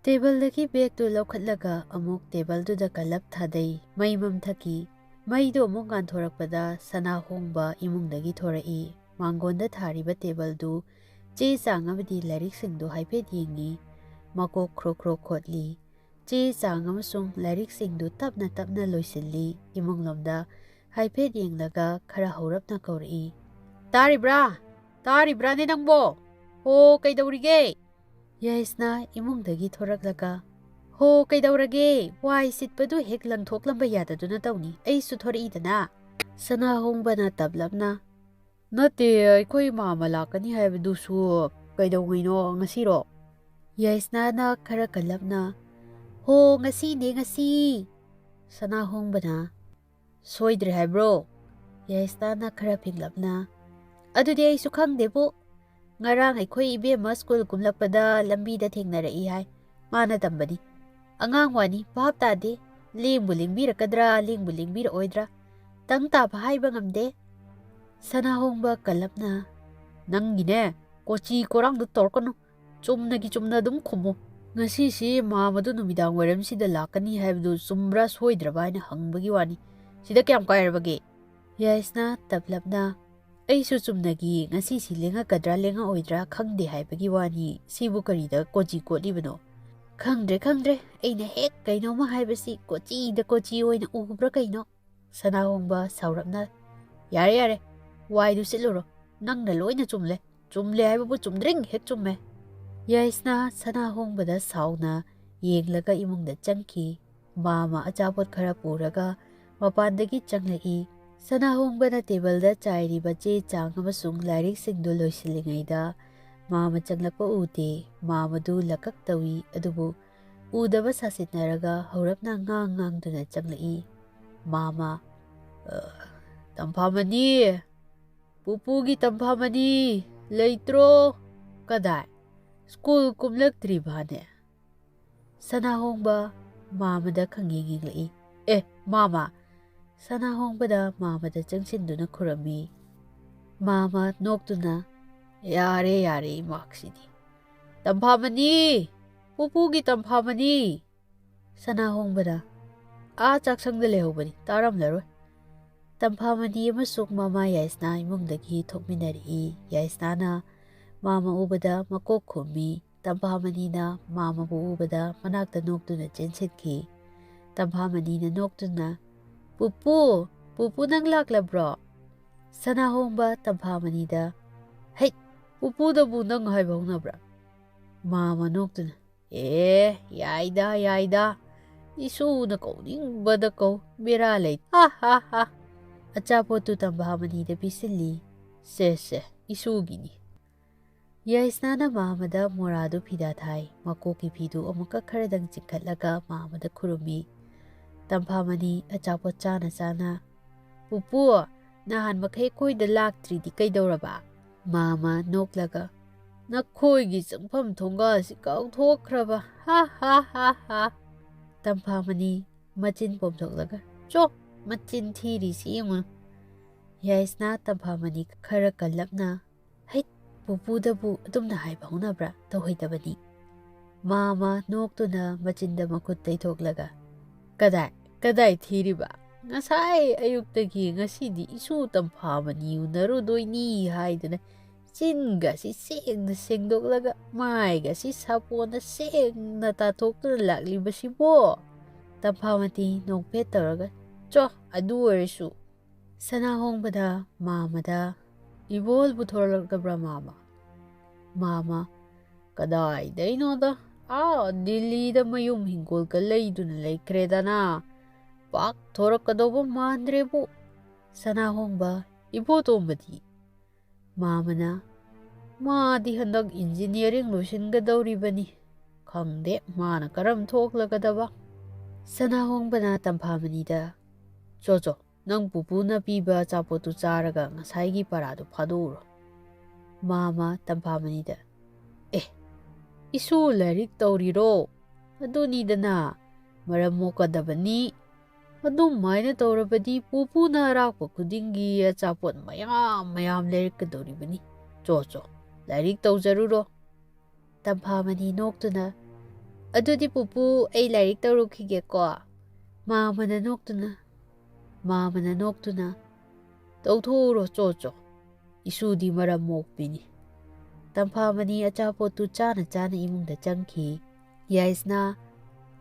ꯇꯦꯕꯜꯗꯒꯤ ꯕꯦꯒꯇꯨ ꯂꯧꯈꯠꯂꯒ ꯑꯃꯨꯛ ꯇꯦꯕꯜꯗꯨꯗ ꯀꯜꯂꯞ ꯊꯥꯗꯩ꯫ ꯃꯩ ꯃꯝꯊꯈꯤ꯫ ꯃꯩꯗꯨ ꯑꯃꯨꯛ ꯉꯥꯟꯊꯣꯔꯛꯄꯗ ꯁꯅꯥꯍꯣꯡꯕ ꯏꯃꯨꯡꯗꯒꯤ ꯊꯣꯔꯛꯏ꯫ ꯃꯥꯡꯒꯣꯟꯗ ꯊꯥꯔꯤꯕ ꯇꯦꯕꯜꯗꯨ ꯆꯦ ꯆꯥꯡ ꯑꯃꯗꯤ ꯂꯥꯏꯔꯤꯛꯁꯤꯡꯗꯨ ꯍꯥꯏꯐꯦꯠ ꯌꯦꯡꯉꯤ꯫ ꯃꯀꯣꯛ ꯈ꯭ꯔꯣꯛ ꯈ꯭ꯔꯣꯛ ꯈꯣꯠꯂꯤ꯫ ꯆꯦ ꯆꯥꯡ ꯑꯃꯁꯨꯡ ꯂꯥꯏꯔꯤꯛꯁꯤꯡꯗꯨ ꯇꯞꯅ ꯇꯞꯅ ꯂꯣꯏꯁꯤꯜꯂꯤ꯫ ꯏꯃꯨꯡꯂꯣꯝꯗ ꯍꯥꯏꯐꯦꯠ ꯌꯦꯡꯂꯒ ꯈꯔ ꯍꯧꯔꯞꯅ ꯀꯧꯔꯛꯏ, "ꯇꯥꯔꯤꯕ꯭ꯔꯥ? ꯇꯥꯔꯤꯕ꯭ꯔꯥꯅꯦ ꯅꯪꯕꯣ? ꯍꯣ, ꯀꯩꯗꯧꯔꯤꯒꯦ?" ꯌꯥꯏꯁꯅꯥ ꯏꯃꯨꯡꯗꯒꯤ ꯊꯣꯔꯛꯂꯒ, "ꯍꯣ, ꯀꯩꯗꯧꯔꯒꯦ? ꯋꯥꯏ ꯁꯤꯠꯄꯗꯨ ꯍꯦꯛ ꯂꯪꯊꯣꯛꯂꯝꯕ ꯌꯥꯗꯗꯨꯅ ꯇꯧꯅꯤ꯫ ꯑꯩꯁꯨ ꯊꯣꯔꯛꯏꯗꯅ꯫" ꯁꯅꯥꯍꯣꯡꯕꯅ ꯇꯞꯂꯞꯅ, "ꯅꯠꯇꯦ, ꯑꯩꯈꯣꯏ ꯃꯥꯝꯃ ꯂꯥꯛꯀꯅꯤ ꯍꯥꯏꯕꯗꯨꯁꯨ ꯀꯩꯗꯧꯉꯩꯅꯣ, ꯉꯁꯤꯔꯣ?" ꯌꯥꯏꯁꯅꯥꯅ ꯈꯔ ꯀꯜꯂꯞꯅ, "ꯍꯣ, ꯉꯁꯤꯅꯦ, ꯉꯁꯤ!" ꯁꯅꯥꯍꯣꯡꯕꯅ, "ꯁꯣꯏꯗ꯭ꯔꯦ ꯍꯥꯏꯕ꯭ꯔꯣ?" ꯌꯥꯏꯁꯅꯥꯅ ꯈꯔ ꯐꯤꯡꯂꯞꯅ, "ꯑꯗꯨꯗꯤ ꯑꯩꯁꯨ ꯈꯪꯗꯦꯕꯨ꯫ ꯉꯔꯥꯡ ꯑꯩꯈꯣꯏ ꯏꯕꯦꯝꯃ ꯁ꯭ꯀꯨꯜ ꯀꯨꯝꯂꯛꯄꯗ ꯂꯝꯕꯤꯗ ꯊꯦꯡꯅꯔꯛꯏ ꯍꯥꯏ꯫ ꯃꯥꯅ ꯇꯝꯕꯅꯤ꯫ ꯑꯉꯥꯡ ꯋꯥꯅꯤ, ꯚꯥꯞ ꯇꯥꯗꯦ꯫ ꯂꯦꯡꯕꯨ ꯂꯦꯡꯕꯤꯔꯛꯀꯗ꯭ꯔꯥ, ꯂꯦꯡꯕꯨ ꯂꯦꯡꯕꯤꯔꯛꯑꯣꯏꯗ꯭ꯔꯥ? ꯇꯪ ꯇꯥꯕ ꯍꯥꯏꯕ ꯉꯝꯗꯦ꯫" ꯁꯅꯥꯍꯣꯡꯕ ꯀꯜꯂꯞꯅ, "ꯅꯪꯒꯤꯅꯦ, ꯀꯣꯆꯤ ꯀꯣꯔꯥꯡꯗꯣ ꯇꯧꯔꯛꯀꯅꯨ꯫ ꯆꯨꯝꯅꯒꯤ ꯆꯨꯝꯅ ꯑꯗꯨꯝ ꯈꯨꯝꯃꯨ꯫ ꯉꯁꯤꯁꯤ ꯃꯥꯝꯃꯗꯨ ꯅꯨꯃꯤꯗꯥꯡ ꯋꯥꯏꯔꯝꯁꯤꯗ ꯂꯥꯛꯀꯅꯤ ꯍꯥꯏꯕꯗꯨ ꯆꯨꯝꯕ꯭ꯔꯥ ꯁꯣꯏꯗ꯭ꯔꯕ ꯍꯥꯏꯅ ꯍꯪꯕꯒꯤ ꯋꯥꯅꯤ꯫ ꯁꯤꯗ ꯀꯌꯥꯝ ꯀꯥꯏꯔꯕꯒꯦ?" ꯌꯥꯏꯁꯅꯥ ꯇꯞꯂꯞꯅ, "ꯑꯩꯁꯨ ꯆꯨꯝꯅꯒꯤ ꯉꯁꯤꯁꯤ ꯂꯦꯡꯉꯛꯀꯗ꯭ꯔꯥ ꯂꯦꯡꯉꯛꯑꯣꯏꯗ꯭ꯔꯥ ꯈꯪꯗꯦ ꯍꯥꯏꯕꯒꯤ ꯋꯥꯅꯤ꯫ ꯁꯤꯕꯨ ꯀꯔꯤꯗ ꯀꯣꯆꯤ ꯀꯣꯠꯂꯤꯕꯅꯣ?" "ꯈꯪꯗ꯭ꯔꯦ, ꯈꯪꯗ꯭ꯔꯦ꯫ ꯑꯩꯅ ꯍꯦꯛ ꯀꯩꯅꯣꯝꯃ ꯍꯥꯏꯕꯁꯤ ꯀꯣꯆꯤꯗ ꯀꯣꯆꯤ ꯑꯣꯏꯅ ꯎꯕ꯭ꯔꯥ ꯀꯩꯅꯣ?" ꯁꯅꯥꯍꯣꯡꯕ ꯁꯥꯎꯔꯞꯅ, "ꯌꯥꯔꯦ, ꯌꯥꯔꯦ꯫ ꯋꯥꯏꯗꯨ ꯁꯤꯠꯂꯨꯔꯣ꯫ ꯅꯪꯅ ꯂꯣꯏꯅ ꯆꯨꯝꯂꯦ꯫ ꯆꯨꯝꯂꯦ ꯍꯥꯏꯕꯕꯨ ꯆꯨꯝꯗ꯭ꯔꯤꯡ ꯍꯦꯛ ꯆꯨꯝꯃꯦ꯫" ꯌꯥꯏꯁꯅꯥ ꯁꯅꯥꯍꯣꯡꯕꯗ ꯁꯥꯎꯅ ꯌꯦꯡꯂꯒ ꯏꯃꯨꯡꯗ ꯆꯪꯈꯤ꯫ ꯃꯥꯝꯃ ꯑꯆꯥꯄꯣꯠ ꯈꯔ ꯄꯨꯔꯒ ꯃꯄꯥꯟꯗꯒꯤ ꯆꯪꯂꯛꯏ꯫ ꯁꯅꯥꯍꯣꯡꯕꯅ ꯇꯦꯕꯜꯗ ꯆꯥꯏꯔꯤꯕ ꯆꯦ ꯆꯥꯡ ꯑꯃꯁꯨꯡ ꯂꯥꯏꯔꯤꯛꯁꯤꯡꯗꯨ ꯂꯣꯏꯁꯤꯜꯂꯤꯉꯩꯗ ꯃꯥꯝꯃ ꯆꯪꯂꯛꯄ ꯎꯗꯦ꯫ ꯃꯥꯝꯃꯗꯨ ꯂꯀꯛ ꯇꯧꯏ, ꯑꯗꯨꯕꯨ ꯎꯗꯕ ꯁꯥꯁꯤꯟꯅꯔꯒ ꯍꯧꯔꯞꯅ ꯉꯥꯡ ꯉꯥꯡꯗꯨꯅ ꯆꯪꯂꯛꯏ꯫ ꯃꯥꯝꯃ, "ꯑ, ꯇꯝꯐꯥꯃꯅꯤ! ꯄꯨꯄꯨꯒꯤ ꯇꯝꯐꯥꯃꯅꯤ ꯂꯩꯇ꯭ꯔꯣ? ꯀꯗꯥꯏ? ꯁ꯭ꯀꯨꯜ ꯀꯨꯝꯂꯛꯇ꯭ꯔꯤꯕꯅꯦ?" ꯁꯅꯥꯍꯣꯡꯕ ꯃꯥꯝꯃꯗ ꯈꯪꯌꯦꯡ ꯌꯦꯡꯂꯛꯏ꯫ "ꯑꯦ, ꯃꯥꯝꯃ!" ꯁꯅꯥꯍꯣꯡꯕꯗ ꯃꯥꯝꯃꯗ ꯆꯪꯁꯤꯟꯗꯨꯅ ꯈꯨꯔꯝꯃꯤ꯫ ꯃꯥꯝꯃ ꯅꯣꯛꯇꯨꯅ, "ꯌꯥꯔꯦ, ꯌꯥꯔꯦ, ꯏꯃꯥꯛꯁꯤꯗꯤ꯫ ꯇꯝꯐꯥꯃꯅꯤ! ꯄꯨꯄꯨꯒꯤ ꯇꯝꯐꯥꯃꯅꯤ!" ꯁꯅꯥꯍꯣꯡꯕꯗ, "ꯑꯥ ꯆꯥꯛꯁꯪꯗ ꯂꯩꯍꯧꯕꯅꯤ, ꯇꯥꯔꯝꯂꯔꯣꯏ꯫" ꯇꯝꯐꯥꯃꯅꯤ ꯑꯃꯁꯨꯡ ꯃꯃꯥ ꯌꯥꯏꯁꯅꯥ ꯏꯃꯨꯡꯗꯒꯤ ꯊꯣꯛꯃꯤꯟꯅꯔꯛꯏ꯫ ꯌꯥꯏꯁꯅꯥꯅ ꯃꯥꯝꯃ ꯎꯕꯗ ꯃꯀꯣꯛ ꯈꯨꯝꯃꯤ꯫ ꯇꯝꯐꯥꯃꯅꯤꯅ ꯃꯥꯝꯃꯕꯨ ꯎꯕꯗ ꯃꯅꯥꯛꯇ ꯅꯣꯛꯇꯨꯅ ꯆꯦꯟꯁꯤꯟꯈꯤ꯫ ꯇꯝꯐꯥꯃꯅꯤꯅ ꯅꯣꯛꯇꯨꯅ, "ꯄꯨꯄꯨ, ꯄꯨꯄꯨ ꯅꯪ ꯂꯥꯛꯂꯕ꯭ꯔꯣ?" ꯁꯅꯥꯍꯣꯡꯕ ꯇꯝꯐꯥꯃꯅꯤꯗ, "ꯍꯩꯠ, ꯄꯨꯄꯨꯗꯕꯨ ꯅꯪ ꯍꯥꯏꯕ ꯍꯧꯅꯕ꯭ꯔꯥ?" ꯃꯥꯝꯃ ꯅꯣꯛꯇꯨꯅ, "ꯑꯦ, ꯌꯥꯏꯗ, ꯌꯥꯏꯗ꯫ ꯏꯁꯨꯅ ꯀꯧꯅꯤꯡꯕꯗ ꯀꯧ, ꯕꯦꯔꯥ ꯂꯩ꯫ ꯍꯥ, ꯍꯥ, ꯍꯥ꯫" ꯑꯆꯥꯄꯣꯠꯇꯨ ꯇꯝꯐꯥꯃꯅꯤꯗ ꯄꯤꯁꯤꯜꯂꯤ꯫ "ꯁꯦ ꯁꯦ, ꯏꯁꯨꯒꯤꯅꯤ꯫" ꯌꯥꯏꯁꯅꯥꯅ ꯃꯥꯃꯗ ꯃꯣꯔꯥꯗꯨ ꯐꯤꯗꯥ ꯊꯥꯏ꯫ ꯃꯀꯣꯛꯀꯤ ꯐꯤꯗꯨ ꯑꯃꯨꯛꯀ ꯈꯔꯗꯪ ꯆꯤꯡꯈꯠꯂꯒ ꯃꯥꯃꯗ ꯈꯨꯔꯨꯝꯃꯤ꯫ ꯇꯝꯐꯥꯃꯅꯤ ꯑꯆꯥꯄꯣꯠ ꯆꯥꯅ ꯆꯥꯅ, "ꯄꯨꯄꯨ, ꯅꯍꯥꯟ ꯃꯈꯩ ꯑꯩꯈꯣꯏꯗ ꯂꯥꯛꯇ꯭ꯔꯤꯗꯤ ꯀꯩꯗꯧꯔꯕ?" ꯃꯥꯃ ꯅꯣꯛꯂꯒ, "ꯅꯈꯣꯏꯒꯤ ꯆꯪꯐꯝ ꯊꯣꯡꯒꯥꯜꯁꯤ ꯀꯥꯎꯊꯣꯛꯈ꯭ꯔꯕ, ꯍꯥ ꯍꯥ ꯍꯥ ꯍꯥ꯫" ꯇꯝꯐꯥꯃꯅꯤ ꯃꯆꯤꯟ ꯄꯣꯝꯊꯣꯛꯂꯒ, "ꯆꯣ, ꯃꯆꯤꯟ ꯊꯤꯔꯤꯁꯤ ꯌꯦꯡꯉꯨ꯫" ꯌꯥꯏꯁꯅꯥ ꯇꯝꯐꯥꯃꯅꯤ ꯈꯔ ꯀꯜꯂꯞꯅ, "ꯍꯩꯠ, ꯄꯨꯄꯨꯗꯕꯨ ꯑꯗꯨꯝꯅ ꯍꯥꯏꯕ ꯍꯧꯅꯕ꯭ꯔꯥ? ꯇꯧꯍꯩꯗꯕꯅꯤ꯫" ꯃꯥꯃ ꯅꯣꯛꯇꯨꯅ ꯃꯆꯤꯟꯗ ꯃꯈꯨꯠ ꯇꯩꯊꯣꯛꯂꯒ, "ꯀꯗꯥꯏ, ꯀꯗꯥꯏ ꯊꯤꯔꯤꯕ? ꯉꯁꯥꯏ ꯑꯌꯨꯛꯇꯒꯤ ꯉꯁꯤꯗꯤ ꯏꯁꯨ ꯇꯝꯐꯥꯃꯅꯤ ꯎꯅꯔꯨꯗꯣꯏꯅꯤ ꯍꯥꯏꯗꯅ ꯆꯤꯟꯒꯁꯤ ꯁꯦꯡꯅ ꯁꯦꯡꯗꯣꯛꯂꯒ ꯃꯥꯏꯒꯁꯤ ꯁꯥꯄꯣꯟꯅ ꯁꯦꯡꯅ ꯇꯥꯊꯣꯛꯇꯨꯅ ꯂꯥꯛꯂꯤꯕꯁꯤꯕꯣ?" ꯇꯝꯐꯥꯃꯅꯤ ꯅꯣꯛꯐꯦꯠ ꯇꯧꯔꯒ, "ꯆꯣ, ꯑꯗꯨ ꯑꯣꯏꯔꯁꯨ꯫" ꯁꯅꯥꯍꯣꯡꯕꯗ ꯃꯥꯃꯗ, "ꯏꯕꯣꯜ ꯄꯨꯊꯣꯔꯛꯂꯕ꯭ꯔꯥ, ꯃꯥꯃ?" ꯃꯥꯃ, "ꯀꯗꯥꯏꯗꯩꯅꯣꯗ, ꯑꯥ ꯗꯤꯜꯂꯤꯗ ꯃꯌꯨꯝ ꯍꯤꯡꯒꯣꯜꯒ ꯂꯩꯗꯨꯅ ꯂꯩꯈ꯭ꯔꯦꯗꯅ꯫ ꯄꯥꯛ ꯊꯣꯔꯛꯀꯗꯧꯕ ꯃꯥꯟꯗ꯭ꯔꯦꯕꯨ꯫" ꯁꯅꯥꯍꯣꯡꯕ, "ꯏꯕꯣꯇꯣꯝꯕꯗꯤ?" ꯃꯥꯃꯅ, "ꯃꯥꯗꯤ ꯍꯟꯗꯛ ꯏꯟꯖꯤꯅꯤꯌꯥꯔꯤꯡ ꯂꯣꯏꯁꯤꯟꯒꯗꯧꯔꯤꯕꯅꯤ꯫ ꯈꯪꯗꯦ ꯃꯥꯅ ꯀꯔꯝ ꯊꯣꯛꯂꯒꯗꯕ꯫" ꯁꯅꯥꯍꯣꯡꯕꯅ ꯇꯝꯐꯥꯃꯅꯤꯗ, "ꯆꯣ ꯆꯣ, ꯅꯪ ꯄꯨꯄꯨꯅ ꯄꯤꯕ ꯑꯆꯥꯄꯣꯠꯇꯨ ꯆꯥꯔꯒ ꯉꯁꯥꯏꯒꯤ ꯄꯔꯥꯗꯨ ꯐꯥꯗꯣꯛꯎꯔꯣ꯫" ꯃꯥꯃ ꯇꯝꯐꯥꯃꯅꯤꯗ, "ꯑꯦ, ꯏꯁꯨ ꯂꯥꯏꯔꯤꯛ ꯇꯧꯔꯤꯔꯣ? ꯑꯗꯨꯅꯤꯗꯅ, ꯃꯔꯝ ꯃꯣꯛꯀꯗꯕꯅꯤ꯫ ꯑꯗꯨꯃꯥꯏꯅ ꯇꯧꯔꯕꯗꯤ ꯄꯨꯄꯨꯅ ꯑꯔꯥꯛꯄ ꯈꯨꯗꯤꯡꯒꯤ ꯑꯆꯥꯄꯣꯠ ꯃꯌꯥꯝ ꯃꯌꯥꯝ ꯂꯩꯔꯛꯀꯗꯧꯔꯤꯕꯅꯤ꯫ ꯆꯣ ꯆꯣ, ꯂꯥꯏꯔꯤꯛ ꯇꯧꯖꯔꯨꯔꯣ꯫" ꯇꯝꯐꯥꯃꯅꯤ ꯅꯣꯛꯇꯨꯅ, "ꯑꯗꯨꯗꯤ ꯄꯨꯄꯨ, ꯑꯩ ꯂꯥꯏꯔꯤꯛ ꯇꯧꯔꯨꯈꯤꯒꯦꯀꯣ꯫" ꯃꯥꯃꯅ ꯅꯣꯛꯇꯨꯅ, ꯃꯥꯃꯅ ꯅꯣꯛꯇꯨꯅ, "ꯇꯧꯊꯣꯛꯎꯔꯣ ꯆꯣ ꯆꯣ, ꯏꯁꯨꯗꯤ ꯃꯔꯝ ꯃꯣꯛꯄꯤꯅꯤ꯫" ꯇꯝꯐꯥꯃꯅꯤ ꯑꯆꯥꯄꯣꯠꯇꯨ ꯆꯥꯅ ꯆꯥꯅ ꯏꯃꯨꯡꯗ ꯆꯪꯈꯤ꯫ ꯌꯥꯏꯁꯅꯥ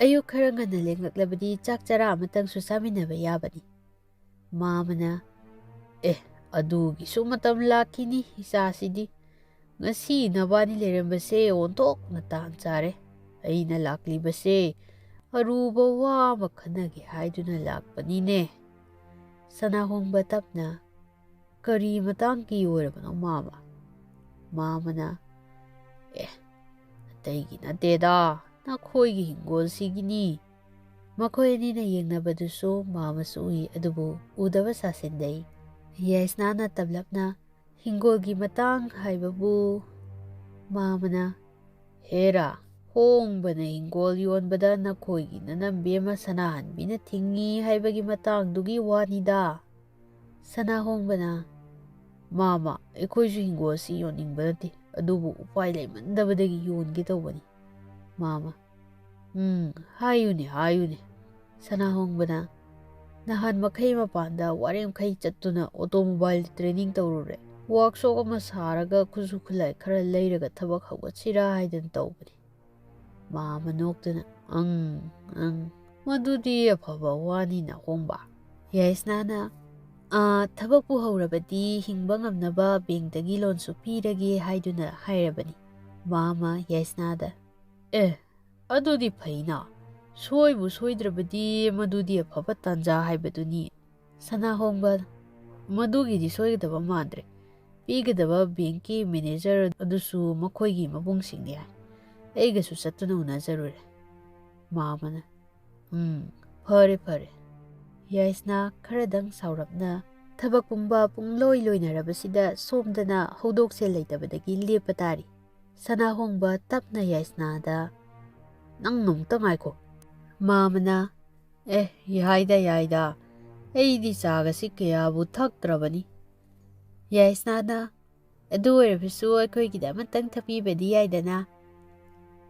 ꯑꯌꯨꯛ ꯈꯔ ꯉꯟꯅ ꯂꯦꯡꯂꯛꯂꯕꯗꯤ ꯆꯥꯛ ꯆꯔꯥ ꯑꯃꯇꯪꯁꯨ ꯆꯥꯃꯤꯟꯅꯕ ꯌꯥꯕꯅꯤ꯫ ꯃꯥꯃꯅ, "ꯑꯦ, ꯑꯗꯨꯒꯤꯁꯨ ꯃꯇꯝ ꯂꯥꯛꯈꯤꯅꯤ ꯏꯆꯥꯁꯤꯗꯤ꯫ ꯉꯁꯤ ꯅꯕꯥꯅꯤ ꯂꯩꯔꯝꯕꯁꯦ ꯑꯣꯟꯊꯣꯛꯅ ꯇꯥꯟ ꯆꯥꯔꯦ꯫ ꯑꯩꯅ ꯂꯥꯛꯂꯤꯕꯁꯦ ꯑꯔꯨꯕ ꯋꯥ ꯑꯃ ꯈꯟꯅꯒꯦ ꯍꯥꯏꯗꯨꯅ ꯂꯥꯛꯄꯅꯤꯅꯦ꯫" ꯁꯅꯥꯍꯣꯡꯕ ꯇꯞꯅ, "ꯀꯔꯤ ꯃꯇꯥꯡꯒꯤ ꯑꯣꯏꯔꯕꯅꯣ, ꯃꯥꯃ?" ꯃꯥꯃꯅ, "ꯑꯦ, ꯑꯇꯩꯒꯤ ꯅꯠꯇꯦꯗ, ꯅꯈꯣꯏꯒꯤ ꯍꯤꯡꯒꯣꯜꯁꯤꯒꯤꯅꯤ꯫" ꯃꯈꯣꯏ ꯑꯅꯤꯅ ꯌꯦꯡꯅꯕꯗꯨꯁꯨ ꯃꯥꯃꯁꯨ ꯎꯏ, ꯑꯗꯨꯕꯨ ꯎꯗꯕ ꯁꯥꯁꯤꯟꯅꯩ꯫ ꯌꯥꯏꯁꯅꯥꯅ ꯇꯞꯂꯞꯅ, "ꯍꯤꯡꯒꯣꯜꯒꯤ ꯃꯇꯥꯡ ꯍꯥꯏꯕꯕꯨ?" ꯃꯥꯃꯅ, "ꯍꯦꯔꯥ, ꯍꯣꯡꯕꯅ ꯍꯤꯡꯒꯣꯜ ꯌꯣꯟꯕꯗ ꯅꯈꯣꯏꯒꯤ ꯅꯅꯝꯕꯤ ꯑꯃ ꯁꯅꯥꯍꯟꯕꯤꯅ ꯊꯤꯡꯉꯤ ꯍꯥꯏꯕꯒꯤ ꯃꯇꯥꯡꯗꯨꯒꯤ ꯋꯥꯅꯤꯗ꯫" ꯁꯅꯥꯍꯣꯡꯕꯅ, "ꯃꯥꯃ, ꯑꯩꯈꯣꯏꯁꯨ ꯍꯤꯡꯒꯣꯜ ꯑꯁꯤ ꯌꯣꯟꯅꯤꯡꯕ ꯅꯠꯇꯦ, ꯑꯗꯨꯕꯨ ꯎꯄꯥꯏ ꯂꯩꯃꯟꯗꯕꯗꯒꯤ ꯌꯣꯟꯒꯦ ꯇꯧꯕꯅꯤ꯫" ꯃꯥꯃ, "ꯎꯝ, ꯍꯥꯏꯌꯨꯅꯦ, ꯍꯥꯏꯌꯨꯅꯦ꯫" ꯁꯅꯥꯍꯣꯡꯕꯅ, "ꯅꯍꯥꯟ ꯃꯈꯩ ꯃꯄꯥꯟꯗ ꯋꯥꯔꯦꯝꯈꯩ ꯆꯠꯇꯨꯅ ꯑꯣꯇꯣꯃꯣꯕꯥꯏꯜ ꯇ꯭ꯔꯦꯅꯤꯡ ꯇꯧꯔꯨꯔꯦ꯫ ꯋꯥꯛꯁꯣꯞ ꯑꯃ ꯁꯥꯔꯒ ꯈꯨꯠꯁꯨ ꯈꯨꯠꯂꯥꯏ ꯈꯔ ꯂꯩꯔꯒ ꯊꯕꯛ ꯍꯧꯒꯠꯁꯤꯔꯥ ꯍꯥꯏꯗꯅ ꯇꯧꯕꯅꯤ꯫" ꯃꯥꯃ ꯅꯣꯛꯇꯨꯅ, "ꯑꯪ, ꯑꯪ, ꯃꯗꯨꯗꯤ ꯑꯐꯕ ꯋꯥꯅꯤꯅ, ꯍꯣꯡꯕ꯫" ꯌꯥꯏꯁꯅꯥꯅ, "ꯑꯥ, ꯊꯕꯛꯄꯨ ꯍꯧꯔꯕꯗꯤ ꯍꯤꯡꯕ ꯉꯝꯅꯕ ꯕꯦꯡꯛꯇꯒꯤ ꯂꯣꯟꯁꯨ ꯄꯤꯔꯒꯦ ꯍꯥꯏꯗꯨꯅ ꯍꯥꯏꯔꯕꯅꯤ꯫" ꯃꯥꯃ ꯌꯥꯏꯁꯅꯥꯗ, "ꯑꯦ, ꯑꯗꯨꯗꯤ ꯐꯩꯅ꯫ ꯁꯣꯏꯕꯨ ꯁꯣꯏꯗ꯭ꯔꯕꯗꯤ ꯃꯗꯨꯗꯤ ꯑꯐꯕ ꯇꯥꯟꯖꯥ ꯍꯥꯏꯕꯗꯨꯅꯤ꯫" ꯁꯅꯥꯍꯣꯡꯕ, "ꯃꯗꯨꯒꯤꯗꯤ ꯁꯣꯏꯒꯗꯕ ꯃꯥꯟꯗ꯭ꯔꯦ꯫ ꯄꯤꯒꯗꯕ ꯕꯦꯡꯛꯀꯤ ꯃꯦꯅꯦꯖꯔ ꯑꯗꯨꯁꯨ ꯃꯈꯣꯏꯒꯤ ꯃꯕꯨꯡꯁꯤꯡꯅꯤ ꯍꯥꯏ꯫ ꯑꯩꯒꯁꯨ ꯆꯠꯇꯨꯅ ꯎꯅꯖꯔꯨꯔꯦ꯫" ꯃꯥꯃꯅ, "ꯎꯝ, ꯐꯔꯦ, ꯐꯔꯦ꯫" ꯌꯥꯏꯁꯅꯥ ꯈꯔꯗꯪ ꯁꯥꯎꯔꯞꯅ, "ꯊꯕꯛ ꯄꯨꯝꯕ ꯄꯨꯡꯂꯣꯏ ꯂꯣꯏꯅꯔꯕꯁꯤꯗ ꯁꯣꯝꯗꯅ ꯍꯧꯗꯣꯛꯁꯦ ꯂꯩꯇꯕꯗꯒꯤ ꯂꯦꯞꯄ ꯇꯥꯔꯤ꯫" ꯁꯅꯥꯍꯣꯡꯕ ꯇꯞꯅ ꯌꯥꯏꯁꯅꯥꯗ, "ꯅꯪ ꯑꯃꯨꯛꯇ ꯉꯥꯏꯈꯣ꯫" ꯃꯥꯃꯅ, "ꯑꯦ, ꯌꯥꯏꯗ, ꯌꯥꯏꯗ꯫ ꯑꯩꯗꯤ ꯆꯥꯒꯁꯤ ꯀꯌꯥꯕꯨ ꯊꯛꯇ꯭ꯔꯕꯅꯤ꯫" ꯌꯥꯏꯁꯅꯥꯅ, "ꯑꯗꯨ ꯑꯣꯏꯔꯕꯁꯨ ꯑꯩꯈꯣꯏꯒꯤꯗ ꯑꯃꯇꯪ ꯊꯛꯄꯤꯕꯗꯤ ꯌꯥꯏꯗꯅ?"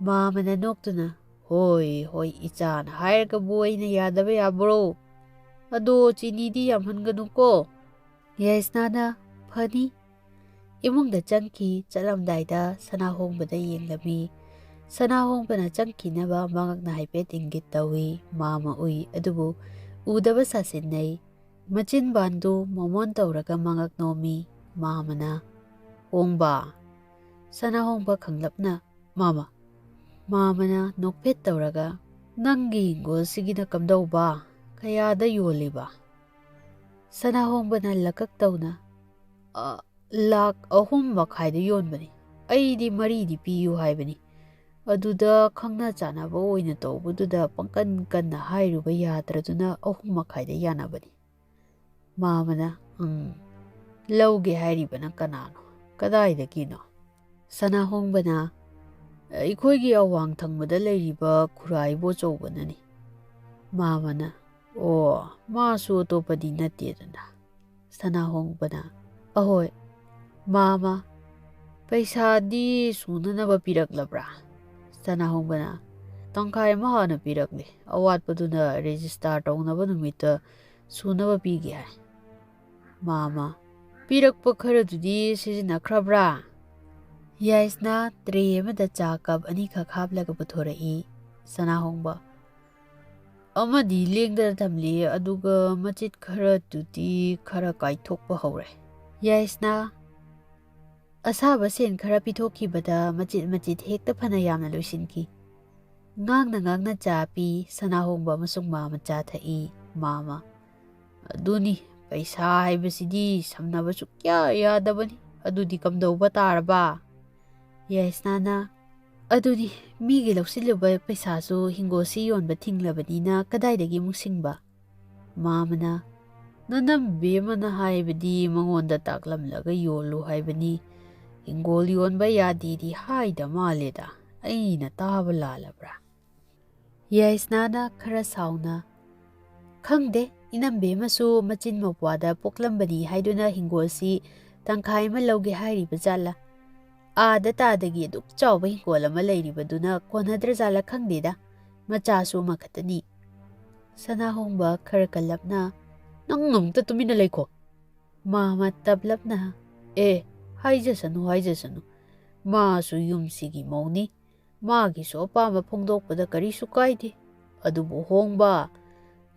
ꯃꯥꯃꯅ ꯅꯣꯛꯇꯨꯅ, "ꯍꯣꯏ, ꯍꯣꯏ, ꯏꯆꯥꯅ ꯍꯥꯏꯔꯒꯕꯨ ꯑꯩꯅ ꯌꯥꯗꯕ ꯌꯥꯕ꯭ꯔꯣ? ꯑꯗꯣ ꯆꯤꯅꯤꯗꯤ ꯌꯥꯝꯍꯟꯒꯅꯨꯀꯣ꯫" ꯌꯥꯏꯁꯅꯥꯅ, "ꯐꯅꯤ꯫" ꯏꯃꯨꯡꯗ ꯆꯪꯈꯤ꯫ ꯆꯠꯂꯝꯗꯥꯏꯗ ꯁꯅꯥꯍꯣꯡꯕꯗ ꯌꯦꯡꯂꯝꯃꯤ꯫ ꯁꯅꯥꯍꯣꯡꯕꯅ ꯆꯪꯈꯤꯅꯕ ꯃꯉꯛꯅ ꯍꯥꯏꯐꯦꯠ ꯏꯪꯒꯤꯠ ꯇꯧꯏ꯫ ꯃꯥꯃ ꯎꯏ, ꯑꯗꯨꯕꯨ ꯎꯗꯕ ꯁꯥꯁꯤꯟꯅꯩ꯫ ꯃꯆꯤꯟꯕꯥꯟꯗꯨ ꯃꯣꯃꯣꯟ ꯇꯧꯔꯒ ꯃꯉꯛ ꯅꯣꯝꯃꯤ꯫ ꯃꯥꯃꯅ, "ꯍꯣꯡꯕ꯫" ꯁꯅꯥꯍꯣꯡꯕ ꯈꯪꯂꯞꯅ, "ꯃꯥꯃ꯫" ꯃꯥꯃꯅ ꯅꯣꯛꯐꯦꯠ ꯇꯧꯔꯒ, "ꯅꯪꯒꯤ ꯍꯤꯡꯒꯣꯜꯁꯤꯒꯤꯅ ꯀꯝꯗꯧꯕ? ꯀꯌꯥꯗ ꯌꯣꯜꯂꯤꯕ?" ꯁꯅꯥꯍꯣꯡꯕꯅ ꯂꯀꯛ ꯇꯧꯅ, "ꯑ, ꯂꯥꯛ ꯑꯍꯨꯝ ꯃꯈꯥꯏꯗ ꯌꯣꯟꯕꯅꯤ꯫ ꯑꯩꯗꯤ ꯃꯔꯤꯗꯤ ꯄꯤꯌꯨ ꯍꯥꯏꯕꯅꯤ꯫ ꯑꯗꯨꯗ ꯈꯪꯅ ꯆꯥꯟꯅꯕ ꯑꯣꯏꯅ ꯇꯧꯕꯗꯨꯗ ꯄꯪꯀꯟ ꯀꯟꯅ ꯍꯥꯏꯔꯨꯕ ꯌꯥꯗ꯭ꯔꯗꯨꯅ ꯑꯍꯨꯝ ꯃꯈꯥꯏꯗ ꯌꯥꯅꯕꯅꯤ꯫" ꯃꯥꯃꯅ, "ꯎꯝ, ꯂꯧꯒꯦ ꯍꯥꯏꯔꯤꯕꯅ ꯀꯅꯥꯅꯣ? ꯀꯗꯥꯏꯗꯒꯤꯅꯣ?" ꯁꯅꯥꯍꯣꯡꯕꯅ, "ꯑꯩꯈꯣꯏꯒꯤ ꯑꯋꯥꯡ ꯊꯪꯕꯗ ꯂꯩꯔꯤꯕ ꯈꯨꯔꯥ ꯏꯕꯣꯆꯧꯕꯅꯅꯤ꯫" ꯃꯥꯃꯅ, "ꯑꯣ, ꯃꯥꯁꯨ ꯑꯇꯣꯞꯄꯗꯤ ꯅꯠꯇꯦꯗꯅ꯫" ꯁꯅꯥꯍꯣꯡꯕꯅ, "ꯑꯍꯣꯏ, ꯃꯥꯃ, ꯄꯩꯁꯥꯗꯤ ꯁꯨꯅꯅꯕ ꯄꯤꯔꯛꯂꯕ꯭ꯔꯥ?" ꯁꯅꯥꯍꯣꯡꯕꯅ, "ꯇꯪꯈꯥꯏ ꯑꯃ ꯍꯥꯟꯅ ꯄꯤꯔꯛꯂꯦ, ꯑꯋꯥꯠꯄꯗꯨꯅ ꯔꯦꯖꯤꯁꯇꯥꯔ ꯇꯧꯅꯕ ꯅꯨꯃꯤꯠꯇ ꯁꯨꯅꯕ ꯄꯤꯒꯦ ꯍꯥꯏ꯫" ꯃꯥꯃ, "ꯄꯤꯔꯛꯄ ꯈꯔꯗꯨꯗꯤ ꯁꯤꯖꯤꯟꯅꯈ꯭ꯔꯕ꯭ꯔꯥ?" ꯌꯥꯏꯁꯅꯥ ꯇ꯭ꯔꯦ ꯑꯃꯗ ꯆꯥ ꯀꯞ ꯑꯅꯤꯈꯛ ꯍꯥꯞꯂꯒ ꯄꯨꯊꯣꯔꯛꯏ꯫ ꯁꯅꯥꯍꯣꯡꯕ, "ꯑꯃꯗꯤ ꯂꯦꯡꯗꯅ ꯊꯝꯂꯤ, ꯑꯗꯨꯒ ꯃꯆꯤꯠ ꯈꯔꯗꯨꯗꯤ ꯈꯔ ꯀꯥꯏꯊꯣꯛꯄ ꯍꯧꯔꯦ꯫" ꯌꯥꯏꯁꯅꯥ, "ꯑꯁꯥꯕ ꯁꯦꯟ ꯈꯔ ꯄꯤꯊꯣꯛꯈꯤꯕꯗ ꯃꯆꯤꯠ ꯃꯆꯤꯠ ꯍꯦꯛꯇ ꯐꯅ ꯌꯥꯝꯅ ꯂꯣꯏꯁꯤꯟꯈꯤ꯫" ꯉꯥꯡꯅ ꯉꯥꯡꯅ ꯆꯥ ꯄꯤ꯫ ꯁꯅꯥꯍꯣꯡꯕ ꯑꯃꯁꯨꯡ ꯃꯥꯃ ꯆꯥ ꯊꯛꯏ꯫ ꯃꯥꯃ, "ꯑꯗꯨꯅꯤ, ꯄꯩꯁꯥ ꯍꯥꯏꯕꯁꯤꯗꯤ ꯁꯝꯅꯕ ꯁꯨꯛꯌꯥ ꯌꯥꯗꯕꯅꯤ꯫ ꯑꯗꯨꯗꯤ ꯀꯝꯗꯧꯕ ꯇꯥꯔꯕ?" ꯌꯥꯏꯁꯅꯥꯅ, "ꯑꯗꯨꯅꯤ, ꯃꯤꯒꯤ ꯂꯧꯁꯤꯜꯂꯨꯕ ꯄꯩꯁꯥꯁꯨ ꯍꯤꯡꯒꯣꯜꯁꯤ ꯌꯣꯟꯕ ꯊꯤꯡꯂꯕꯅꯤꯅ ꯀꯗꯥꯏꯗꯒꯤ ꯑꯃꯨꯛ ꯁꯤꯡꯕ?" ꯃꯥꯃꯅ, "ꯅꯅꯝꯕꯦꯝꯃꯅ ꯍꯥꯏꯕꯗꯤ ꯃꯉꯣꯟꯗ ꯇꯥꯛꯂꯝꯂꯒ ꯌꯣꯜꯂꯨ ꯍꯥꯏꯕꯅꯤ꯫ ꯍꯤꯡꯒꯣꯜ ꯌꯣꯟꯕ ꯌꯥꯗꯦꯗꯤ ꯍꯥꯏꯗ ꯃꯥꯜꯂꯦꯗ꯫ ꯑꯩꯅ ꯇꯥꯕ ꯂꯥꯜꯂꯕ꯭ꯔꯥ?" ꯌꯥꯏꯁꯅꯥꯅ ꯈꯔ ꯁꯥꯎꯅ, "ꯈꯪꯗꯦ, ꯏꯅꯝꯕꯦꯝꯃꯁꯨ ꯃꯆꯤꯟ ꯃꯧꯄ꯭ꯋꯥꯗ ꯄꯣꯛꯂꯝꯕꯅꯤ ꯍꯥꯏꯗꯨꯅ ꯍꯤꯡꯒꯣꯜꯁꯤ ꯇꯪꯈꯥꯏ ꯑꯃ ꯂꯧꯒꯦ ꯍꯥꯏꯔꯤꯕ ꯖꯥꯠꯂꯥ? ꯑꯥꯗ ꯇꯥꯗꯒꯤ ꯑꯗꯨꯛ ꯆꯥꯎꯕ ꯍꯤꯡꯒꯣꯜ ꯑꯃ ꯂꯩꯔꯤꯕꯗꯨꯅ ꯀꯣꯟꯅꯗ꯭ꯔꯖꯥꯠꯂꯥ ꯈꯪꯗꯦꯗ꯫ ꯃꯆꯥꯁꯨ ꯑꯃꯈꯛꯇꯅꯤ꯫" ꯁꯅꯥꯍꯣꯡꯕ ꯈꯔ ꯀꯜꯂꯞꯅ, "ꯅꯪ ꯑꯃꯨꯛꯇ ꯇꯨꯃꯤꯟꯅ ꯂꯩꯈꯣ꯫" ꯃꯥꯃ ꯇꯞꯂꯞꯅ, "ꯑꯦ, ꯍꯥꯏꯖꯁꯅꯨ, ꯍꯥꯏꯖꯁꯅꯨ꯫ ꯃꯥꯁꯨ ꯌꯨꯝꯁꯤꯒꯤ ꯃꯧꯅꯤ꯫ ꯃꯥꯒꯤꯁꯨ ꯑꯄꯥꯝꯕ ꯐꯣꯡꯗꯣꯛꯄꯗ ꯀꯔꯤꯁꯨ ꯀꯥꯏꯗꯦ꯫ ꯑꯗꯨꯕꯨ ꯍꯣꯡꯕ,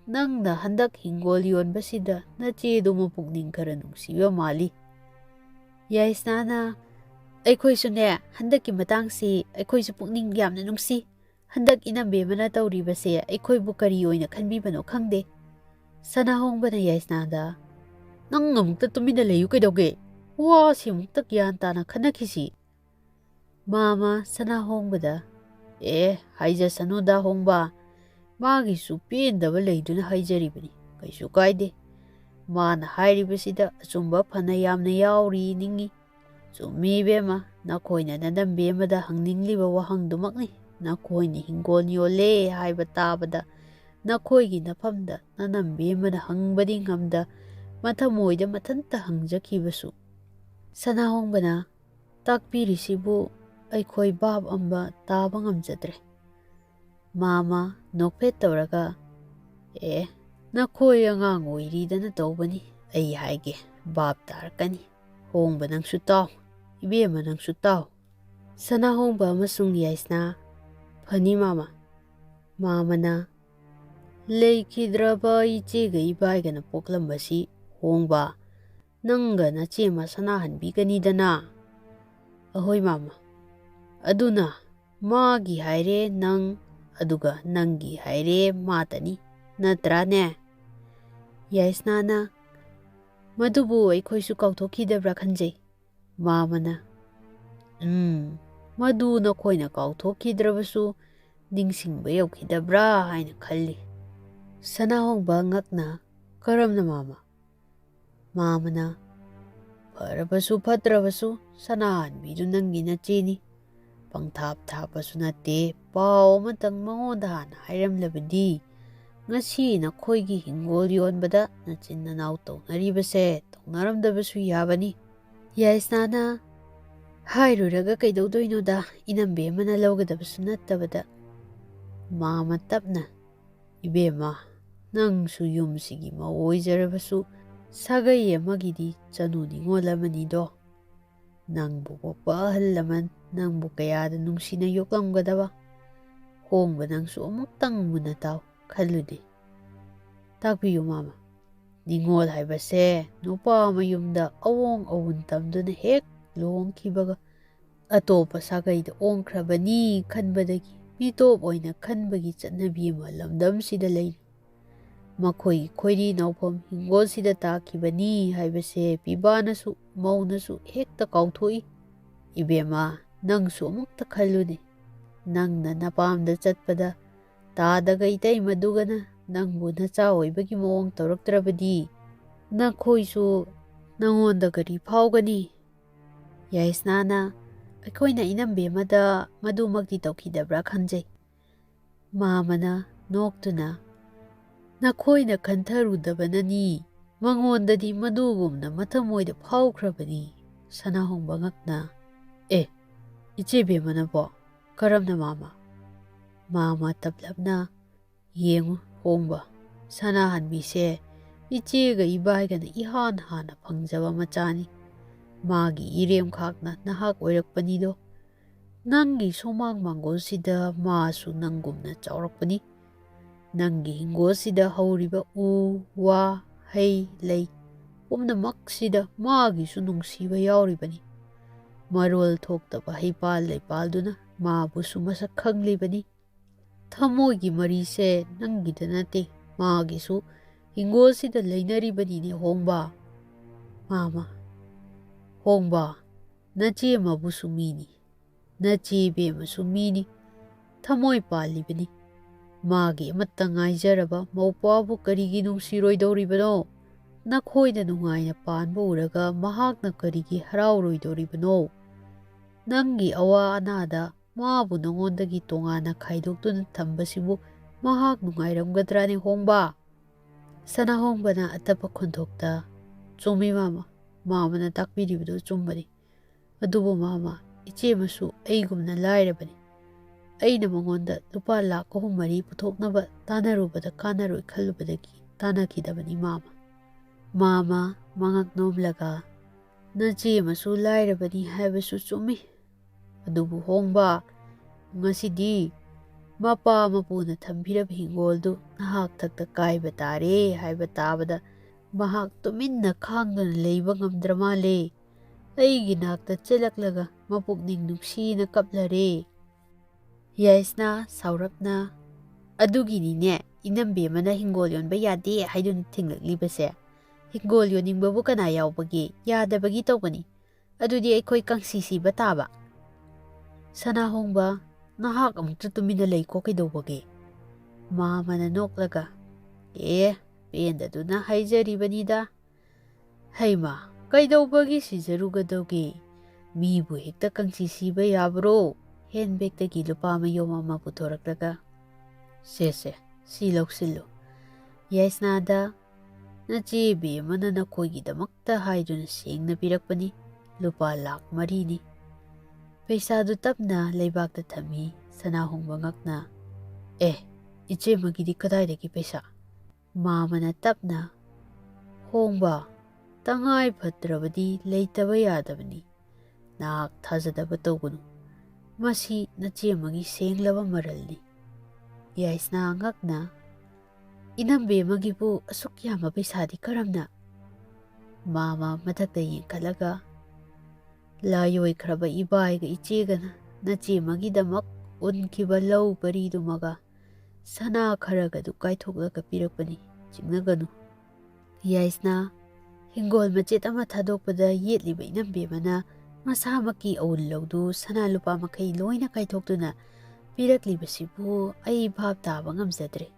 ꯅꯪꯅ ꯍꯟꯗꯛ ꯍꯤꯡꯒꯣꯜ ꯌꯣꯟꯕꯁꯤꯗ ꯅꯆꯦꯗꯨ ꯃꯄꯨꯛꯅꯤꯡ ꯈꯔ ꯅꯨꯡꯁꯤꯕ ꯃꯥꯜꯂꯤ꯫" ꯌꯥꯏꯁꯅꯥꯅ, "ꯑꯩꯈꯣꯏꯁꯨꯅꯦ, ꯍꯟꯗꯛꯀꯤ ꯃꯇꯥꯡꯁꯤ ꯑꯩꯈꯣꯏꯁꯨ ꯄꯨꯛꯅꯤꯡ ꯌꯥꯝꯅ ꯅꯨꯡꯁꯤ꯫ ꯍꯟꯗꯛ ꯏꯅꯝꯕꯦꯝꯃꯅ ꯇꯧꯔꯤꯕꯁꯦ ꯑꯩꯈꯣꯏꯕꯨ ꯀꯔꯤ ꯑꯣꯏꯅ ꯈꯟꯕꯤꯕꯅꯣ ꯈꯪꯗꯦ꯫" ꯁꯅꯥꯍꯣꯡꯕꯅ ꯌꯥꯏꯁꯅꯥꯗ, ꯅꯪ ꯑꯃꯨꯛꯇ ꯇꯨꯃꯤꯟꯅ ꯂꯩꯌꯨ ꯀꯩꯗꯧꯒꯦ? ꯋꯥꯁꯤ ꯑꯃꯨꯛꯇ ꯒ꯭ꯌꯥꯟ ꯇꯥꯅ ꯈꯟꯅꯈꯤꯁꯤ꯫ ꯃꯥꯃ ꯁꯅꯥꯍꯣꯡꯕꯗ, "ꯑꯦ, ꯍꯥꯏꯖꯁꯅꯨꯗ ꯍꯣꯡꯕ, ꯃꯥꯒꯤꯁꯨ ꯄꯦꯟꯗꯕ ꯂꯩꯗꯨꯅ ꯍꯥꯏꯖꯔꯤꯕꯅꯤ, ꯀꯩꯁꯨ ꯀꯥꯏꯗꯦ꯫ ꯃꯥꯅ ꯍꯥꯏꯔꯤꯕꯁꯤꯗ ꯑꯆꯨꯝꯕ ꯐꯅ ꯌꯥꯝꯅ ꯌꯥꯎꯔꯤ ꯅꯤꯡꯏ꯫ ꯆꯨꯝꯃꯤ ꯏꯕꯦꯝꯃ, ꯅꯈꯣꯏꯅ ꯅꯅꯝꯕꯦꯝꯃꯗ ꯍꯪꯅꯤꯡꯂꯤꯕ ꯋꯥꯍꯪꯗꯨꯃꯛꯅꯤ꯫ ꯅꯈꯣꯏꯅ ꯍꯤꯡꯒꯣꯜ ꯌꯣꯜꯂꯦ ꯍꯥꯏꯕ ꯇꯥꯕꯗ ꯅꯈꯣꯏꯒꯤ ꯅꯐꯝꯗ ꯅꯅꯝꯕꯦꯝꯃꯗ ꯍꯪꯕꯗꯤ ꯉꯝꯗ ꯃꯊꯃꯣꯏꯗ ꯃꯊꯟꯇ ꯍꯪꯖꯈꯤꯕꯁꯨ꯫" ꯁꯅꯥꯍꯣꯡꯕꯅ ꯇꯥꯛꯄꯤꯔꯤꯁꯤꯕꯨ ꯑꯩꯈꯣꯏ ꯚꯥꯞ ꯑꯃ ꯇꯥꯕ ꯉꯝꯖꯗ꯭ꯔꯦ꯫ ꯃꯥꯃ ꯅꯣꯛꯐꯦꯠ ꯇꯧꯔꯒ, "ꯑꯦ, ꯅꯈꯣꯏ ꯑꯉꯥꯡ ꯑꯣꯏꯔꯤꯗꯅ ꯇꯧꯕꯅꯤ, ꯑꯩ ꯍꯥꯏꯒꯦ, ꯚꯥꯞ ꯇꯥꯔꯛꯀꯅꯤ꯫ ꯍꯣꯡꯕ ꯅꯪꯁꯨ ꯇꯥꯎ, ꯏꯕꯦꯝꯃ ꯅꯪꯁꯨ ꯇꯥꯎ꯫" ꯁꯅꯥꯍꯣꯡꯕ ꯑꯃꯁꯨꯡ ꯌꯥꯏꯁꯅꯥ, "ꯐꯅꯤ ꯃꯥꯃ꯫" ꯃꯥꯃꯅ, "ꯂꯩꯈꯤꯗ꯭ꯔꯕ ꯏꯆꯦꯒ ꯏꯕꯥꯏꯒꯅ ꯄꯣꯛꯂꯝꯕꯁꯤ ꯍꯣꯡꯕ ꯅꯪꯒ ꯅꯆꯦ ꯃꯁꯅꯥꯍꯟꯕꯤꯒꯅꯤꯗꯅ?" "ꯑꯍꯣꯏ ꯃꯥꯃ꯫ ꯑꯗꯨꯅ ꯃꯥꯒꯤ ꯍꯥꯏꯔꯦ ꯅꯪ, ꯑꯗꯨꯒ ꯅꯪꯒꯤ ꯍꯥꯏꯔꯦ ꯃꯥꯇꯅꯤ, ꯅꯠꯇ꯭ꯔꯥꯅꯦ?" ꯌꯥꯏꯁꯅꯥꯅ, "ꯃꯗꯨꯕꯨ ꯑꯩꯈꯣꯏꯁꯨ ꯀꯥꯎꯊꯣꯛꯈꯤꯗꯕ꯭ꯔꯥ ꯈꯟꯖꯩ꯫" ꯃꯥꯃꯅ, "ꯎꯝ, ꯃꯗꯨ ꯅꯈꯣꯏꯅ ꯀꯥꯎꯊꯣꯛꯈꯤꯗ꯭ꯔꯕꯁꯨ ꯅꯤꯡꯁꯤꯡꯕ ꯌꯧꯈꯤꯗꯕ꯭ꯔꯥ ꯍꯥꯏꯅ ꯈꯜꯂꯤ꯫" ꯁꯅꯥꯍꯣꯡꯕ ꯉꯛꯅ, "ꯀꯔꯝꯅ ꯃꯥꯃ?" ꯃꯥꯃꯅ, "ꯐꯔꯕꯁꯨ ꯐꯠꯇ꯭ꯔꯕꯁꯨ ꯁꯅꯥꯍꯟꯕꯤꯗꯨ ꯅꯪꯒꯤ ꯅꯆꯦꯅꯤ꯫ ꯄꯪꯊꯥꯞ ꯊꯥꯞꯄꯁꯨ ꯅꯠꯇꯦ, ꯄꯥꯎ ꯑꯃꯇꯪ ꯃꯉꯣꯟꯗ ꯍꯥꯟꯅ ꯍꯥꯏꯔꯝꯂꯕꯗꯤ ꯉꯁꯤ ꯅꯈꯣꯏꯒꯤ ꯍꯤꯡꯒꯣꯜ ꯌꯣꯟꯕꯗ ꯅꯆꯤꯟ ꯅꯅꯥꯎ ꯇꯧꯅꯔꯤꯕꯁꯦ ꯇꯧꯅꯔꯝꯗꯕꯁꯨ ꯌꯥꯕꯅꯤ꯫" ꯌꯥꯏꯁꯅꯥꯅ, "ꯍꯥꯏꯔꯨꯔꯒ ꯀꯩꯗꯧꯗꯣꯏꯅꯣꯗ, ꯏꯅꯝꯕꯦꯝꯃꯅ ꯂꯧꯒꯗꯕꯁꯨ ꯅꯠꯇꯕꯗ꯫" ꯃꯥꯃ ꯇꯞꯅ, "ꯏꯕꯦꯝꯃ, ꯅꯪꯁꯨ ꯌꯨꯝꯁꯤꯒꯤ ꯃꯧ ꯑꯣꯏꯖꯔꯕꯁꯨ ꯁꯥꯒꯩ ꯑꯃꯒꯤꯗꯤ ꯆꯅꯨ ꯅꯤꯉꯣꯜ ꯑꯃꯅꯤꯗꯣ꯫ ꯅꯪꯕꯨ ꯄꯣꯛꯄ ꯑꯍꯜ ꯂꯃꯟ ꯅꯪꯕꯨ ꯀꯌꯥꯗ ꯅꯨꯡꯁꯤꯅ ꯌꯣꯛꯂꯝꯒꯗꯕ꯫ ꯍꯣꯡꯕ ꯅꯪꯁꯨ ꯑꯃꯨꯛꯇꯪ ꯃꯨꯟꯅ ꯇꯥꯎ, ꯈꯜꯂꯨꯅꯦ꯫" ꯇꯥꯛꯄꯤꯌꯨ ꯃꯥꯃ꯫ ꯅꯤꯉꯣꯜ ꯍꯥꯏꯕꯁꯦ ꯅꯨꯄꯥ ꯃꯌꯨꯝꯗ ꯑꯋꯣꯡ ꯑꯋꯨꯟ ꯇꯝꯗꯨꯅ ꯍꯦꯛ ꯂꯨꯍꯣꯡꯈꯤꯕꯒ ꯑꯇꯣꯞꯄ ꯁꯥꯒꯩꯗ ꯑꯣꯟꯈ꯭ꯔꯕꯅꯤ ꯈꯟꯕꯗꯒꯤ ꯃꯤꯇꯣꯞ ꯑꯣꯏꯅ ꯈꯟꯕꯒꯤ ꯆꯠꯅꯕꯤ ꯑꯃ ꯂꯝꯗꯝꯁꯤꯗ ꯂꯩꯔꯤ꯫ ꯃꯈꯣꯏꯒꯤ ꯈꯣꯏꯔꯤ ꯅꯥꯎꯐꯝ ꯍꯤꯡꯒꯣꯜꯁꯤꯗ ꯇꯥꯈꯤꯕꯅꯤ ꯍꯥꯏꯕꯁꯦ ꯄꯤꯕꯥꯅꯁꯨ ꯃꯧꯅꯁꯨ ꯍꯦꯛꯇ ꯀꯥꯎꯊꯣꯛꯏ꯫ ꯏꯕꯦꯝꯃ, ꯅꯪꯁꯨ ꯑꯃꯨꯛꯇ ꯈꯜꯂꯨꯅꯦ꯫ ꯅꯪꯅ ꯅꯄꯥꯝꯗ ꯆꯠꯄꯗ ꯇꯥꯗꯒ ꯏꯇꯩꯃꯗꯨꯒꯅ ꯅꯪꯕꯨ ꯅꯆꯥ ꯑꯣꯏꯕꯒꯤ ꯃꯑꯣꯡ ꯇꯧꯔꯛꯇ꯭ꯔꯕꯗꯤ ꯅꯈꯣꯏꯁꯨ ꯅꯉꯣꯟꯗ ꯀꯔꯤ ꯐꯥꯎꯒꯅꯤ? ꯌꯥꯏꯁꯅꯥꯅ, ꯑꯩꯈꯣꯏꯅ ꯏꯅꯝꯕꯦꯝꯃꯗ ꯃꯗꯨꯃꯛꯇꯤ ꯇꯧꯈꯤꯗꯕ꯭ꯔꯥ ꯈꯟꯖꯩ꯫ ꯃꯥꯃꯅ ꯅꯣꯛꯇꯨꯅ, ꯅꯈꯣꯏꯅ ꯈꯟꯊꯔꯨꯗꯕꯅꯅꯤ, ꯃꯉꯣꯟꯗꯗꯤ ꯃꯗꯨꯒꯨꯝꯅ ꯃꯊꯃꯣꯏꯗ ꯐꯥꯎꯈ꯭ꯔꯕꯅꯤ꯫ ꯁꯅꯥꯍꯣꯡꯕ ꯉꯛꯅ, ꯑꯦ, ꯏꯆꯦ ꯕꯦꯝꯃꯅꯕꯣ? ꯀꯔꯝꯅ ꯃꯥꯃ? ꯃꯥꯃ ꯇꯞꯂꯞꯅ, ꯌꯦꯡꯉꯨ ꯍꯣꯡꯕ, ꯁꯅꯥꯍꯟꯕꯤꯁꯦ ꯏꯆꯦꯒ ꯏꯕꯥꯏꯒꯅ ꯏꯍꯥꯟ ꯍꯥꯟꯅ ꯐꯪꯖꯕ ꯃꯆꯥꯅꯤ꯫ ꯃꯥꯒꯤ ꯏꯔꯦꯝ ꯈꯥꯛꯅ ꯅꯍꯥꯛ ꯑꯣꯏꯔꯛꯄꯅꯤꯗꯣ꯫ ꯅꯪꯒꯤ ꯁꯨꯃꯥꯡ ꯃꯥꯡꯒꯣꯜꯁꯤꯗ ꯃꯥꯁꯨ ꯅꯪꯒꯨꯝꯅ ꯆꯥꯎꯔꯛꯄꯅꯤ꯫ ꯅꯪꯒꯤ ꯍꯤꯡꯒꯣꯜꯁꯤꯗ ꯍꯧꯔꯤꯕ ꯎ, ꯋꯥ, ꯍꯩ, ꯂꯩ ꯄꯨꯝꯅꯃꯛꯁꯤꯗ ꯃꯥꯒꯤꯁꯨ ꯅꯨꯡꯁꯤꯕ ꯌꯥꯎꯔꯤꯕꯅꯤ꯫ ꯃꯔꯣꯜ ꯊꯣꯛꯇꯕ ꯍꯩꯄꯥꯜ ꯂꯩꯄꯥꯜꯗꯨꯅ ꯃꯥꯕꯨꯁꯨ ꯃꯁꯛ ꯈꯪꯂꯤꯕꯅꯤ꯫ ꯊꯃꯣꯏꯒꯤ ꯃꯔꯤꯁꯦ ꯅꯪꯒꯤꯗ ꯅꯠꯇꯦ, ꯃꯥꯒꯤꯁꯨ ꯍꯤꯡꯒꯣꯜꯁꯤꯗ ꯂꯩꯅꯔꯤꯕꯅꯤꯅꯦ ꯍꯣꯡꯕ꯫ ꯃꯥꯃ, ꯍꯣꯡꯕ, ꯅꯆꯦ ꯑꯃꯕꯨꯁꯨ ꯃꯤꯅꯤ, ꯅꯆꯦ ꯏꯕꯦꯝꯃꯁꯨ ꯃꯤꯅꯤ, ꯊꯃꯣꯏ ꯄꯥꯜꯂꯤꯕꯅꯤ꯫ ꯃꯥꯒꯤ ꯑꯃꯠꯇ ꯉꯥꯏꯖꯔꯕ ꯃꯧꯄ꯭ꯋꯥꯕꯨ ꯀꯔꯤꯒꯤ ꯅꯨꯡꯁꯤꯔꯣꯏꯗꯧꯔꯤꯕꯅꯣ? ꯅꯈꯣꯏꯅ ꯅꯨꯡꯉꯥꯏꯅ ꯄꯥꯟꯕ ꯎꯔꯒ ꯃꯍꯥꯛꯅ ꯀꯔꯤꯒꯤ ꯍꯔꯥꯎꯔꯣꯏꯗꯧꯔꯤꯕꯅꯣ? ꯅꯪꯒꯤ ꯑꯋꯥ ꯑꯅꯥꯗ ꯃꯥꯕꯨ ꯅꯉꯣꯟꯗꯒꯤ ꯇꯣꯉꯥꯟꯅ ꯈꯥꯏꯗꯣꯛꯇꯨꯅ ꯊꯝꯕꯁꯤꯕꯨ ꯃꯍꯥꯛ ꯅꯨꯡꯉꯥꯏꯔꯝꯒꯗ꯭ꯔꯥꯅꯦ ꯍꯣꯡꯕ? ꯁꯅꯥꯍꯣꯡꯕꯅ ꯑꯇꯞꯄ ꯈꯣꯟꯊꯣꯛꯇ, ꯆꯨꯝꯃꯤ ꯃꯥꯃ, ꯃꯥꯃꯅ ꯇꯥꯛꯄꯤꯔꯤꯕꯗꯨ ꯑꯆꯨꯝꯕꯅꯤ꯫ ꯑꯗꯨꯕꯨ ꯃꯥꯃ, ꯏꯆꯦ ꯑꯃꯁꯨ ꯑꯩꯒꯨꯝꯅ ꯂꯥꯏꯔꯕꯅꯤ꯫ ꯑꯩꯅ ꯃꯉꯣꯟꯗ ꯂꯨꯄꯥ ꯂꯥꯈ ꯑꯍꯨꯝ ꯃꯔꯤ ꯄꯨꯊꯣꯛꯅꯕ ꯇꯥꯟꯅꯔꯨꯕꯗ ꯀꯥꯟꯅꯔꯣꯏ ꯈꯜꯂꯨꯕꯗꯒꯤ ꯇꯥꯟꯅꯈꯤꯗꯕꯅꯤ ꯃꯥꯃ꯫ ꯃꯥꯃ ꯃꯉꯛ ꯅꯣꯝꯂꯒ, ꯅꯆꯦ ꯑꯃꯁꯨ ꯂꯥꯏꯔꯕꯅꯤ ꯍꯥꯏꯕꯁꯨ ꯆꯨꯝꯃꯤ꯫ ꯑꯗꯨꯕꯨ ꯍꯣꯡꯕ, ꯉꯁꯤꯗꯤ ꯃꯄꯥ ꯃꯄꯨꯅ ꯊꯝꯕꯤꯔꯕ ꯍꯤꯡꯒꯣꯜꯗꯨ ꯅꯍꯥꯛ ꯊꯛꯇ ꯀꯥꯏꯕ ꯇꯥꯔꯦ ꯍꯥꯏꯕ ꯇꯥꯕꯗ ꯃꯍꯥꯛ ꯇꯨꯃꯤꯟꯅ ꯈꯥꯡꯗꯨꯅ ꯂꯩꯕ ꯉꯝꯗ꯭ꯔ ꯃꯥꯜꯂꯦ꯫ ꯑꯩꯒꯤ ꯅꯥꯛꯇ ꯆꯦꯜꯂꯛꯂꯒ ꯃꯄꯨꯛꯅꯤꯡ ꯅꯨꯡꯁꯤꯅ ꯀꯞꯂꯔꯦ꯫ ꯌꯥꯏꯁꯅꯥ ꯁꯥꯎꯔꯞꯅ, ꯑꯗꯨꯒꯤꯅꯤꯅꯦ ꯏꯅꯝꯕꯤ ꯑꯃꯅ ꯍꯤꯡꯒꯣꯜ ꯌꯣꯟꯕ ꯌꯥꯗꯦ ꯍꯥꯏꯗꯨꯅ ꯊꯤꯡꯂꯛꯂꯤꯕꯁꯦ? ꯍꯤꯡꯒꯣꯜ ꯌꯣꯟꯅꯤꯡꯕꯕꯨ ꯀꯅꯥ ꯌꯥꯎꯕꯒꯦ? ꯌꯥꯗꯕꯒꯤ ꯇꯧꯕꯅꯤ꯫ ꯑꯗꯨꯗꯤ ꯑꯩꯈꯣꯏ ꯀꯪꯁꯤ ꯁꯤꯕ ꯇꯥꯕ꯫ ꯁꯅꯥꯍꯣꯡꯕ, ꯅꯍꯥꯛ ꯑꯃꯨꯛꯇ ꯇꯨꯃꯤꯟꯅ ꯂꯩꯀꯣ, ꯀꯩꯗꯧꯕꯒꯦ? ꯃꯥꯃꯅ ꯅꯣꯛꯂꯒ, ꯑꯦ, ꯄꯦꯟꯗꯗꯨꯅ ꯍꯥꯏꯖꯔꯤꯕꯅꯤꯗ꯫ ꯍꯩꯃꯥ, ꯀꯩꯗꯧꯕꯒꯤ ꯁꯤꯖꯔꯨꯒꯗꯧꯒꯦ? ꯃꯤꯕꯨ ꯍꯦꯛꯇ ꯀꯪꯁꯤ ꯁꯤꯕ ꯌꯥꯕ꯭ꯔꯣ? ꯍꯦꯟꯕꯦꯛꯇꯒꯤ ꯂꯨꯄꯥ ꯃꯌꯣꯝ ꯑꯃ ꯄꯨꯊꯣꯔꯛꯂꯒ, ꯁꯦ ꯁꯦ, ꯁꯤ ꯂꯧꯁꯤꯜꯂꯨ꯫ ꯌꯥꯏꯁꯅꯥꯗ, ꯅꯆꯦ ꯕꯦꯝꯃꯅ ꯅꯈꯣꯏꯒꯤꯗꯃꯛꯇ ꯍꯥꯏꯗꯨꯅ ꯁꯦꯡꯅ ꯄꯤꯔꯛꯄꯅꯤ, ꯂꯨꯄꯥ ꯂꯥꯛ ꯃꯔꯤꯅꯤ꯫ ꯄꯩꯁꯥꯗꯨ ꯇꯞꯅ ꯂꯩꯕꯥꯛꯇ ꯊꯝꯃꯤ ꯁꯅꯥꯍꯣꯡꯕ ꯉꯛꯅ꯫ ꯑꯦ, ꯏꯆꯦꯃꯒꯤꯗꯤ ꯀꯗꯥꯏꯗꯒꯤ ꯄꯩꯁꯥ? ꯃꯥꯃꯅ ꯇꯞꯅ, ꯍꯣꯡꯕ, ꯇꯉꯥꯏ ꯐꯗ꯭ꯔꯕꯗꯤ ꯂꯩꯇꯕ ꯌꯥꯗꯕꯅꯤ꯫ ꯅꯍꯥꯛ ꯊꯥꯖꯗꯕ ꯇꯧꯒꯅꯨ꯫ ꯃꯁꯤ ꯅꯆꯦꯃꯒꯤ ꯁꯦꯡꯂꯕ ꯃꯔꯜꯅꯤ꯫ ꯌꯥꯏꯁꯅꯥ ꯉꯛꯅ, ꯏꯅꯝꯕꯦꯝꯃꯒꯤꯕꯨ ꯑꯁꯨꯛ ꯌꯥꯝꯕ ꯄꯩꯁꯥꯗꯤ ꯀꯔꯝꯅ? ꯃꯥꯃ ꯃꯊꯛꯇ ꯌꯦꯡꯈꯠꯂꯒ, ꯂꯥꯏꯑꯣꯏꯈ꯭ꯔꯕ ꯏꯕꯥꯏꯒ ꯏꯆꯦꯒꯅ ꯅꯆꯦꯃꯒꯤꯗꯃꯛ ꯎꯟꯈꯤꯕ ꯂꯧ ꯄꯔꯤꯗꯨꯃꯒ ꯁꯅꯥ ꯈꯔꯒꯗꯨ ꯀꯥꯏꯊꯣꯛꯂꯒ ꯄꯤꯔꯛꯄꯅꯤ, ꯆꯤꯡꯅꯒꯅꯨ꯫ ꯌꯥꯏꯁꯅꯥ, ꯍꯤꯡꯒꯣꯜ ꯃꯆꯦꯠ ꯑꯃ ꯊꯥꯗꯣꯛꯄꯗ ꯌꯦꯠꯂꯤꯕ ꯏꯅꯝꯕꯦꯝꯃꯅ ꯃꯁꯥꯃꯛꯀꯤ ꯑꯎꯟ ꯂꯧꯗꯨ ꯁꯅꯥ ꯂꯨꯄꯥ ꯃꯈꯩ ꯂꯣꯏꯅ ꯀꯥꯏꯊꯣꯛꯇꯨꯅ ꯄꯤꯔꯛꯂꯤꯕꯁꯤꯕꯨ ꯑꯩ ꯚꯥꯞ ꯇꯥꯕ ꯉꯝꯖꯗ꯭ꯔꯦ꯫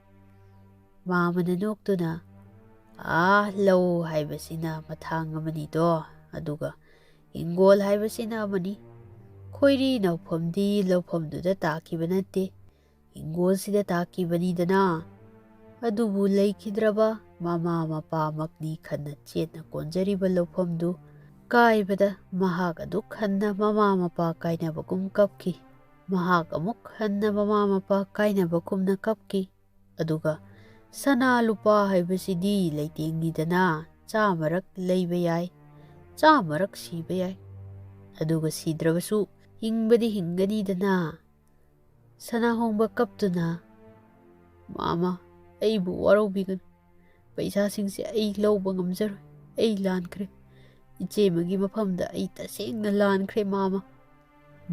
ꯃꯥꯃꯅ ꯅꯣꯛꯇꯨꯅ, ꯑꯥ, ꯂꯧ ꯍꯥꯏꯕꯁꯤꯅ ꯃꯊꯥꯡ ꯑꯃꯅꯤꯗꯣ, ꯑꯗꯨꯒ ꯍꯤꯡꯒꯣꯜ ꯍꯥꯏꯕꯁꯤꯅ ꯑꯃꯅꯤ꯫ ꯈꯣꯏꯔꯤ ꯅꯥꯎꯐꯝꯗꯤ ꯂꯧꯐꯝꯗꯨꯗ ꯇꯥꯈꯤꯕ ꯅꯠꯇꯦ, ꯍꯤꯡꯒꯣꯜꯁꯤꯗ ꯇꯥꯈꯤꯕꯅꯤꯗꯅ꯫ ꯑꯗꯨꯕꯨ ꯂꯩꯈꯤꯗ꯭ꯔꯕ ꯃꯃꯥ ꯃꯄꯥꯃꯛꯅꯤ ꯈꯟꯅ ꯆꯦꯠꯅ ꯀꯣꯟꯖꯔꯤꯕ ꯂꯧꯐꯝꯗꯨ ꯀꯥꯏꯕꯗ ꯃꯍꯥꯛ ꯑꯗꯨꯛ ꯍꯟꯅ ꯃꯃꯥ ꯃꯄꯥ ꯀꯥꯏꯅꯕꯒꯨꯝ ꯀꯞꯈꯤ꯫ ꯃꯍꯥꯛ ꯑꯃꯨꯛ ꯍꯟꯅ ꯃꯃꯥ ꯃꯄꯥ ꯀꯥꯏꯅꯕꯒꯨꯝꯅ ꯀꯞꯈꯤ꯫ ꯑꯗꯨꯒ ꯁꯅꯥ ꯂꯨꯄꯥ ꯍꯥꯏꯕꯁꯤꯗꯤ ꯂꯩꯇꯦꯡꯅꯤꯗꯅ, ꯆꯥꯃꯔꯛ ꯂꯩꯕ ꯌꯥꯏ, ꯆꯥꯃꯔꯛ ꯁꯤꯕ ꯌꯥꯏ, ꯑꯗꯨꯒ ꯁꯤꯗ꯭ꯔꯕꯁꯨ ꯍꯤꯡꯕꯗꯤ ꯍꯤꯡꯒꯅꯤꯗꯅ꯫ ꯁꯅꯥꯍꯣꯡꯕ ꯀꯞꯇꯨꯅ, "ꯃꯥꯃ, ꯑꯩꯕꯨ ꯋꯥꯔꯧꯕꯤꯒꯅꯨ꯫ ꯄꯩꯁꯥꯁꯤꯡꯁꯦ ꯑꯩ ꯂꯧꯕ ꯉꯝꯖꯔꯣꯏ꯫ ꯑꯩ ꯂꯥꯟꯈ꯭ꯔꯦ꯫ ꯏꯆꯦꯃꯒꯤ ꯃꯐꯝꯗ ꯑꯩ ꯇꯁꯦꯡꯅ ꯂꯥꯟꯈ꯭ꯔꯦ, ꯃꯥꯃ꯫"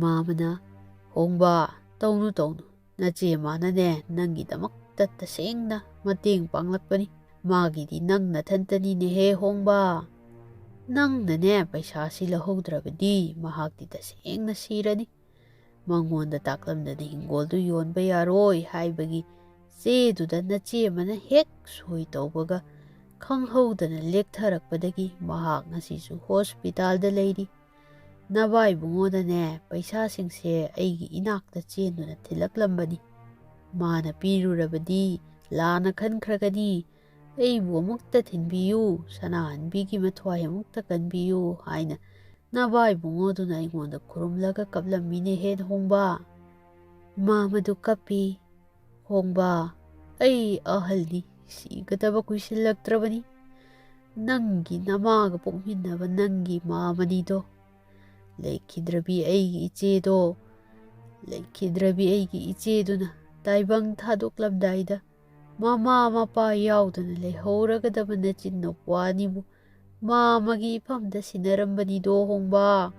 ꯃꯥꯃꯅ, "ꯍꯣꯡꯕ, ꯇꯧꯅꯨ, ꯇꯧꯅꯨ꯫ ꯅꯆꯦ ꯃꯥꯅꯅꯦ ꯅꯪꯒꯤꯗꯃꯛꯇ ꯃꯍꯥꯛꯇ ꯇꯁꯦꯡꯅ ꯃꯇꯦꯡ ꯄꯥꯡꯂꯛꯄꯅꯤ꯫ ꯃꯥꯒꯤꯗꯤ ꯅꯪ ꯅꯊꯟꯇꯅꯤꯅꯦꯍꯦ ꯍꯣꯡꯕ꯫ ꯅꯪꯅꯅꯦ ꯄꯩꯁꯥꯁꯤ ꯂꯧꯍꯧꯗ꯭ꯔꯕꯗꯤ ꯃꯍꯥꯛꯇꯤ ꯇꯁꯦꯡꯅ ꯁꯤꯔꯅꯤ꯫ ꯃꯉꯣꯟꯗ ꯇꯥꯛꯂꯝꯗꯅ ꯍꯤꯡꯒꯣꯜꯗꯨ ꯌꯣꯟꯕ ꯌꯥꯔꯣꯏ ꯍꯥꯏꯕꯒꯤ ꯆꯦꯗꯨꯗ ꯅꯆꯦ ꯑꯃꯅ ꯍꯦꯛ ꯁꯣꯏ ꯇꯧꯕꯒ ꯈꯪꯍꯧꯗꯅ ꯂꯦꯛꯊꯔꯛꯄꯗꯒꯤ ꯃꯍꯥꯛ ꯉꯁꯤꯁꯨ ꯍꯣꯁꯄꯤꯇꯥꯜꯗ ꯂꯩꯔꯤ꯫ ꯅꯚꯥꯏꯕꯨꯡꯉꯣꯗꯅꯦ ꯄꯩꯁꯥꯁꯤꯡꯁꯦ ꯑꯩꯒꯤ ꯏꯅꯥꯛꯇ ꯆꯦꯟꯗꯨꯅ ꯊꯤꯜꯂꯛꯂꯝꯕꯅꯤ꯫ ꯃꯥꯅ ꯄꯤꯔꯨꯔꯕꯗꯤ ꯂꯥꯟꯅ ꯈꯟꯈ꯭ꯔꯒꯅꯤ꯫ ꯑꯩꯕꯨ ꯑꯃꯨꯛꯇ ꯊꯤꯟꯕꯤꯌꯨ, ꯁꯅꯥꯍꯟꯕꯤꯒꯤ ꯃꯊ꯭ꯋꯥꯏ ꯑꯃꯨꯛꯇ ꯀꯟꯕꯤꯌꯨ ꯍꯥꯏꯅ ꯅꯚꯥꯏꯕꯨꯡꯉꯣꯗꯨꯅ ꯑꯩꯉꯣꯟꯗ ꯈꯨꯔꯨꯝꯂꯒ ꯀꯞꯂꯝꯃꯤꯅꯦ ꯍꯦ ꯍꯣꯡꯕ꯫ ꯃꯥꯃꯗꯨ ꯀꯞꯄꯤ꯫ ꯍꯣꯡꯕ, ꯑꯩ ꯑꯍꯜꯅꯤ, ꯁꯤꯒꯗꯕ ꯀꯨꯏꯁꯤꯜꯂꯛꯇ꯭ꯔꯕꯅꯤ꯫ ꯅꯪꯒꯤ ꯅꯃꯥꯒ ꯄꯣꯛꯃꯤꯟꯅꯕ ꯅꯪꯒꯤ ꯃꯥꯃꯅꯤꯗꯣ, ꯂꯩꯈꯤꯗ꯭ꯔꯕꯤ ꯑꯩꯒꯤ ꯏꯆꯦꯗꯣ, ꯂꯩꯈꯤꯗ꯭ꯔꯕꯤ ꯑꯩꯒꯤ ꯏꯆꯦꯗꯨꯅ ꯇꯥꯏꯕꯪ ꯊꯥꯗꯣꯛꯂꯝꯗꯥꯏꯗ ꯃꯃꯥ ꯃꯄꯥ ꯌꯥꯎꯗꯅ ꯂꯩꯍꯧꯔꯒꯗꯕ ꯅꯆꯤꯟ ꯅꯨꯄꯥ ꯑꯅꯤꯕꯨ ꯃꯥꯃꯒꯤ ꯏꯐꯝꯗ ꯁꯤꯟꯅꯔꯝꯕꯅꯤꯗꯣ ꯍꯣꯡꯕ꯫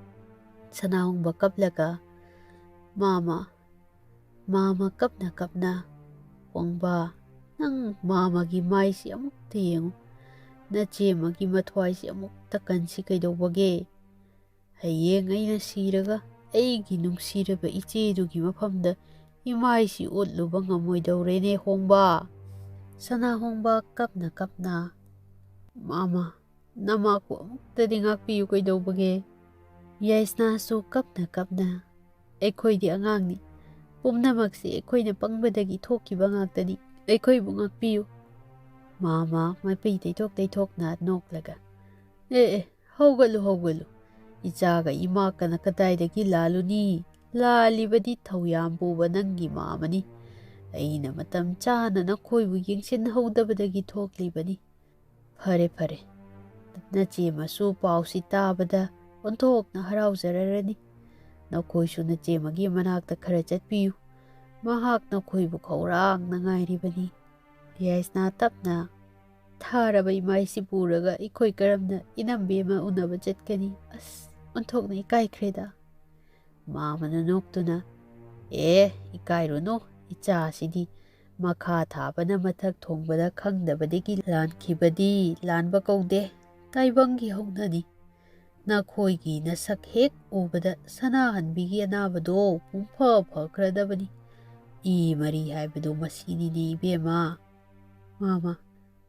ꯁꯅꯥꯍꯣꯡꯕ ꯀꯞꯂꯒ, ꯃꯥꯃ, ꯃꯥꯃ ꯀꯞꯅ ꯀꯞꯅ, ꯍꯣꯡꯕ, ꯅꯪ ꯃꯥꯃꯒꯤ ꯃꯥꯏꯁꯤ ꯑꯃꯨꯛꯇ ꯌꯦꯡꯉꯨ꯫ ꯅꯆꯦꯃꯒꯤ ꯃꯊ꯭ꯋꯥꯏꯁꯤ ꯑꯃꯨꯛꯇ ꯀꯟꯁꯤ ꯀꯩꯗꯧꯕꯒꯦ? ꯍꯌꯦꯡ ꯑꯩꯅ ꯁꯤꯔꯒ ꯑꯩꯒꯤ ꯅꯨꯡꯁꯤꯔꯕ ꯏꯆꯦꯗꯨꯒꯤ ꯃꯐꯝꯗ ꯏꯃꯥꯏꯁꯤ ꯎꯠꯂꯨꯕ ꯉꯝꯃꯣꯏꯗꯧꯔꯦꯅꯦ ꯍꯣꯡꯕ꯫ ꯁꯅꯥꯍꯣꯡꯕ ꯀꯞꯅ ꯀꯞꯅ, ꯃꯥꯃ, ꯅꯃꯥꯕꯨ ꯑꯃꯨꯛꯇꯗꯤ ꯉꯥꯛꯄꯤꯌꯨ ꯀꯩꯗꯧꯕꯒꯦ? ꯌꯥꯏꯁꯅꯥꯁꯨ ꯀꯞꯅ ꯀꯞꯅ, ꯑꯩꯈꯣꯏꯗꯤ ꯑꯉꯥꯡꯅꯤ, ꯄꯨꯝꯅꯃꯛꯁꯤ ꯑꯩꯈꯣꯏꯅ ꯄꯪꯕꯗꯒꯤ ꯊꯣꯛꯈꯤꯕ ꯉꯥꯛꯇꯅꯤ, ꯑꯩꯈꯣꯏꯕꯨ ꯉꯥꯛꯄꯤꯌꯨ꯫ ꯃꯥꯃ ꯃꯄꯤ ꯇꯩꯊꯣꯛ ꯇꯩꯊꯣꯛꯅ ꯅꯣꯛꯂꯒ, ꯑꯦ ꯑꯦ, ꯍꯧꯒꯠꯂꯨ ꯍꯧꯒꯠꯂꯨ, ꯏꯆꯥꯒ ꯏꯃꯥꯒꯅ ꯀꯗꯥꯏꯗꯒꯤ ꯂꯥꯜꯂꯨꯅꯤ? ꯂꯥꯜꯂꯤꯕꯗꯤ ꯊꯧꯌꯥꯝ ꯄꯨꯕ ꯅꯪꯒꯤ ꯃꯥꯃꯅꯤ꯫ ꯑꯩꯅ ꯃꯇꯝ ꯆꯥꯅ ꯅꯈꯣꯏꯕꯨ ꯌꯦꯡꯁꯤꯟꯍꯧꯗꯕꯗꯒꯤ ꯊꯣꯛꯂꯤꯕꯅꯤ꯫ ꯐꯔꯦ ꯐꯔꯦ, ꯅꯆꯦ ꯃꯁꯨ ꯄꯥꯎꯁꯤ ꯇꯥꯕꯗ ꯑꯣꯟꯊꯣꯛꯅ ꯍꯔꯥꯎꯖꯔꯔꯅꯤ꯫ ꯅꯈꯣꯏꯁꯨ ꯅꯆꯦꯃꯒꯤ ꯃꯅꯥꯛꯇ ꯈꯔ ꯆꯠꯄꯤꯌꯨ꯫ ꯃꯍꯥꯛ ꯅꯈꯣꯏꯕꯨ ꯈꯧꯔꯥꯡꯅ ꯉꯥꯏꯔꯤꯕꯅꯤ꯫ ꯌꯥꯏꯁꯅꯥ ꯇꯞꯅ, ꯊꯥꯔꯕ ꯏꯃꯥꯏꯁꯤ ꯄꯨꯔꯒ ꯑꯩꯈꯣꯏ ꯀꯔꯝꯅ ꯏꯅꯝꯕꯤ ꯑꯃ ꯎꯅꯕ ꯆꯠꯀꯅꯤ? ꯑꯁ, ꯑꯣꯟꯊꯣꯛꯅ ꯏꯀꯥꯏꯈ꯭ꯔꯦꯗ꯫ ꯃꯥꯃꯅ ꯅꯣꯛꯇꯨꯅ, ꯑꯦ, ꯏꯀꯥꯏꯔꯨꯅꯨ, ꯏꯆꯥꯁꯤꯗꯤ ꯃꯈꯥ ꯊꯥꯕꯅ ꯃꯊꯛ ꯊꯣꯡꯕꯗ ꯈꯪꯗꯕꯗꯒꯤ ꯂꯥꯟꯈꯤꯕꯗꯤ ꯂꯥꯟꯕ ꯀꯧꯗꯦ, ꯇꯥꯏꯕꯪꯒꯤ ꯍꯧꯅꯅꯤ꯫ ꯅꯈꯣꯏꯒꯤ ꯅꯁꯛ ꯍꯦꯛ ꯎꯕꯗ ꯁꯅꯥꯍꯟꯕꯤꯒꯤ ꯑꯅꯥꯕꯗꯣ ꯄꯨꯡꯐ ꯐꯈ꯭ꯔꯗꯕꯅꯤ꯫ ꯏ ꯃꯔꯤ ꯍꯥꯏꯕꯗꯨ ꯃꯁꯤꯅꯤꯅꯦ ꯏꯕꯦꯝꯃ꯫ ꯃꯥꯃ,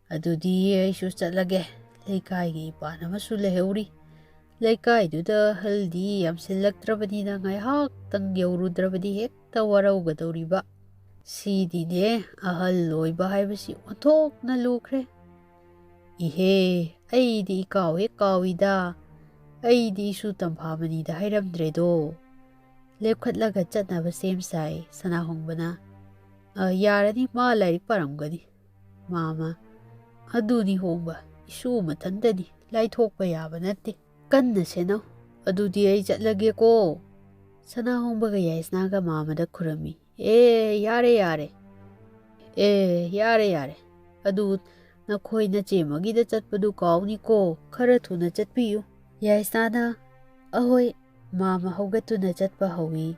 ꯑꯗꯨꯗꯤ ꯑꯩꯁꯨ ꯆꯠꯂꯒꯦ꯫ ꯂꯩꯀꯥꯏꯒꯤ ꯏꯄꯥꯟ ꯑꯃꯁꯨ ꯂꯩꯍꯧꯔꯤ꯫ ꯂꯩꯀꯥꯏꯗꯨꯗ ꯑꯍꯜꯗꯤ ꯌꯥꯝꯁꯤꯜꯂꯛꯇ꯭ꯔꯕꯅꯤꯅ ꯉꯥꯏꯍꯥꯛꯇꯪ ꯌꯧꯔꯨꯗ꯭ꯔꯕꯗꯤ ꯍꯦꯛꯇ ꯋꯥꯔꯧꯒꯗꯧꯔꯤꯕ꯫ ꯁꯤꯗꯤꯅꯦ ꯑꯍꯜ ꯑꯣꯏꯕ ꯍꯥꯏꯕꯁꯤ ꯑꯣꯟꯊꯣꯛꯅ ꯂꯨꯈ꯭ꯔꯦ꯫ ꯏꯍꯦ, ꯑꯩꯗꯤ ꯏꯀꯥꯎ ꯍꯦꯛ ꯀꯥꯎꯏꯗ꯫ ꯑꯩꯗꯤ ꯏꯁꯨ ꯇꯝꯐꯥꯃꯅꯤꯗ ꯍꯥꯏꯔꯝꯗ꯭ꯔꯦꯗꯣ꯫ ꯂꯦꯞꯈꯠꯂꯒ ꯆꯠꯅꯕ ꯁꯦꯝ ꯁꯥꯏ ꯁꯅꯥꯍꯣꯡꯕꯅ꯫ "ꯑ, ꯌꯥꯔꯅꯤ, ꯃꯥ ꯂꯥꯏꯔꯤꯛ ꯄꯥꯔꯝꯒꯅꯤ꯫" ꯃꯥꯃ, "ꯑꯗꯨꯅꯤ ꯍꯣꯡꯕ, ꯏꯁꯨ ꯃꯊꯟꯇꯅꯤ, ꯂꯥꯏꯊꯣꯛꯄ ꯌꯥꯕ ꯅꯠꯇꯦ꯫ ꯀꯟꯅ ꯁꯦꯟꯅꯧ꯫ ꯑꯗꯨꯗꯤ ꯑꯩ ꯆꯠꯂꯒꯦꯀꯣ꯫" ꯁꯅꯥꯍꯣꯡꯕꯒ ꯌꯥꯏꯁꯅꯥꯒ ꯃꯥꯃꯗ ꯈꯨꯔꯝꯃꯤ꯫ "ꯑꯦ, ꯌꯥꯔꯦ, ꯌꯥꯔꯦ꯫ ꯑꯦ, ꯌꯥꯔꯦ, ꯌꯥꯔꯦ꯫ ꯑꯗꯨ ꯅꯈꯣꯏ ꯅꯆꯦ ꯑꯃꯒꯤꯗ ꯆꯠꯄꯗꯨ ꯀꯥꯎꯅꯤꯀꯣ, ꯈꯔ ꯊꯨꯅ ꯆꯠꯄꯤꯌꯨ꯫" ꯌꯥꯏꯁꯅꯥꯅ, "ꯑꯍꯣꯏ꯫" ꯃꯥꯃ ꯍꯧꯒꯠꯇꯨꯅ ꯆꯠꯄ ꯍꯧꯏ꯫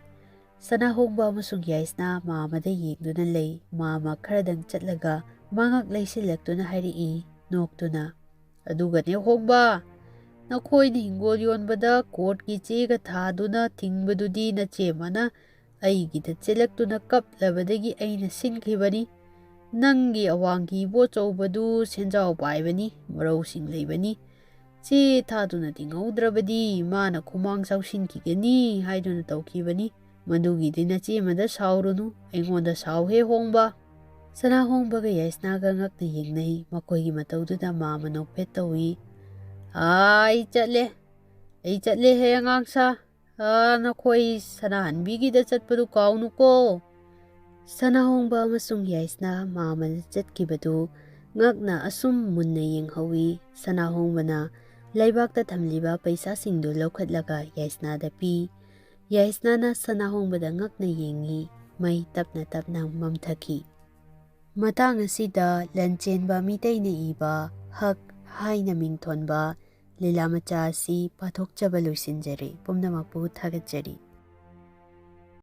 ꯁꯅꯥꯍꯣꯡꯕ ꯑꯃꯁꯨꯡ ꯌꯥꯏꯁꯅꯥ ꯃꯥꯃꯗ ꯌꯦꯡꯗꯨꯅ ꯂꯩ꯫ ꯃꯥꯃ ꯈꯔꯗꯪ ꯆꯠꯂꯒ ꯃꯉꯛ ꯂꯩꯁꯤꯜꯂꯛꯇꯨꯅ ꯍꯥꯏꯔꯛꯏ, ꯅꯣꯛꯇꯨꯅ, "ꯑꯗꯨꯒꯅꯦ ꯍꯣꯡꯕ, ꯅꯈꯣꯏꯅ ꯍꯤꯡꯒꯣꯜ ꯌꯣꯟꯕꯗ ꯀꯣꯔꯠꯀꯤ ꯆꯦꯒ ꯊꯥꯗꯨꯅ ꯊꯤꯡꯕꯗꯨꯗꯤ ꯅꯆꯦ ꯑꯃꯅ ꯑꯩꯒꯤꯗ ꯆꯦꯜꯂꯛꯇꯨꯅ ꯀꯞꯂꯕꯗꯒꯤ ꯑꯩꯅ ꯁꯤꯟꯈꯤꯕꯅꯤ꯫ ꯅꯪꯒꯤ ꯑꯋꯥꯡꯒꯤ ꯏꯕꯣꯆꯧꯕꯗꯨ ꯁꯦꯟꯖꯥꯎ ꯄꯥꯏꯕꯅꯤ, ꯃꯔꯧꯁꯤꯡ ꯂꯩꯕꯅꯤ꯫ ꯆꯦ ꯊꯥꯗꯨꯅ ꯇꯤꯡꯍꯧꯗ꯭ꯔꯕꯗꯤ ꯃꯥꯅ ꯈꯨꯃꯥꯡ ꯆꯥꯎꯁꯤꯟꯈꯤꯒꯅꯤ ꯍꯥꯏꯗꯨꯅ ꯇꯧꯈꯤꯕꯅꯤ꯫ ꯃꯗꯨꯒꯤꯗꯤ ꯅꯆꯦ ꯑꯃꯗ ꯁꯥꯎꯔꯨꯅꯨ, ꯑꯩꯉꯣꯟꯗ ꯁꯥꯎꯍꯦ ꯍꯣꯡꯕ꯫" ꯁꯅꯥꯍꯣꯡꯕꯒ ꯌꯥꯏꯁꯅꯥꯒ ꯉꯛꯅ ꯌꯦꯡꯅꯩ꯫ ꯃꯈꯣꯏꯒꯤ ꯃꯇꯧꯗꯨꯗ ꯃꯥꯃ ꯅꯣꯛꯐꯦꯠ ꯇꯧꯏ꯫ "ꯑꯥ, ꯑꯩ ꯆꯠꯂꯦ, ꯑꯩ ꯆꯠꯂꯦ ꯍꯦ ꯑꯉꯥꯡ ꯁꯥ꯫ ꯑꯥ, ꯅꯈꯣꯏ ꯁꯅꯥꯍꯟꯕꯤꯒꯤꯗ ꯆꯠꯄꯗꯨ ꯀꯥꯎꯅꯨꯀꯣ꯫" ꯁꯅꯥꯍꯣꯡꯕ ꯑꯃꯁꯨꯡ ꯌꯥꯏꯁꯅꯥ ꯃꯥꯃꯗ ꯆꯠꯈꯤꯕꯗꯨ ꯉꯛꯅ ꯑꯁꯨꯝ ꯃꯨꯟꯅ ꯌꯦꯡꯍꯧꯏ꯫ ꯁꯅꯥꯍꯣꯡꯕꯅ ꯂꯩꯕꯥꯛꯇ ꯊꯝꯂꯤꯕ ꯄꯩꯁꯥꯁꯤꯡꯗꯨ ꯂꯧꯈꯠꯂꯒ ꯌꯥꯏꯁꯅꯥꯗ ꯄꯤ꯫ ꯌꯥꯏꯁꯅꯥꯅ ꯁꯅꯥꯍꯣꯡꯕꯗ ꯉꯛꯅ ꯌꯦꯡꯏ꯫ ꯃꯩ ꯇꯞꯅ ꯇꯞꯅ ꯃꯝꯊꯈꯤ꯫ ꯃꯇꯥꯡ ꯑꯁꯤꯗ ꯂꯟꯆꯦꯟꯕ ꯃꯤꯇꯩꯅ ꯏꯕ ꯍꯛ ꯍꯥꯏꯅ ꯃꯤꯡꯊꯣꯟꯕ ꯂꯤꯂꯥ ꯃꯆꯥ ꯑꯁꯤ ꯄꯥꯊꯣꯛꯆꯕ ꯂꯣꯏꯁꯤꯟꯖꯔꯦ꯫ ꯄꯨꯝꯅꯃꯛꯄꯨ ꯊꯥꯒꯠꯆꯔꯤ꯫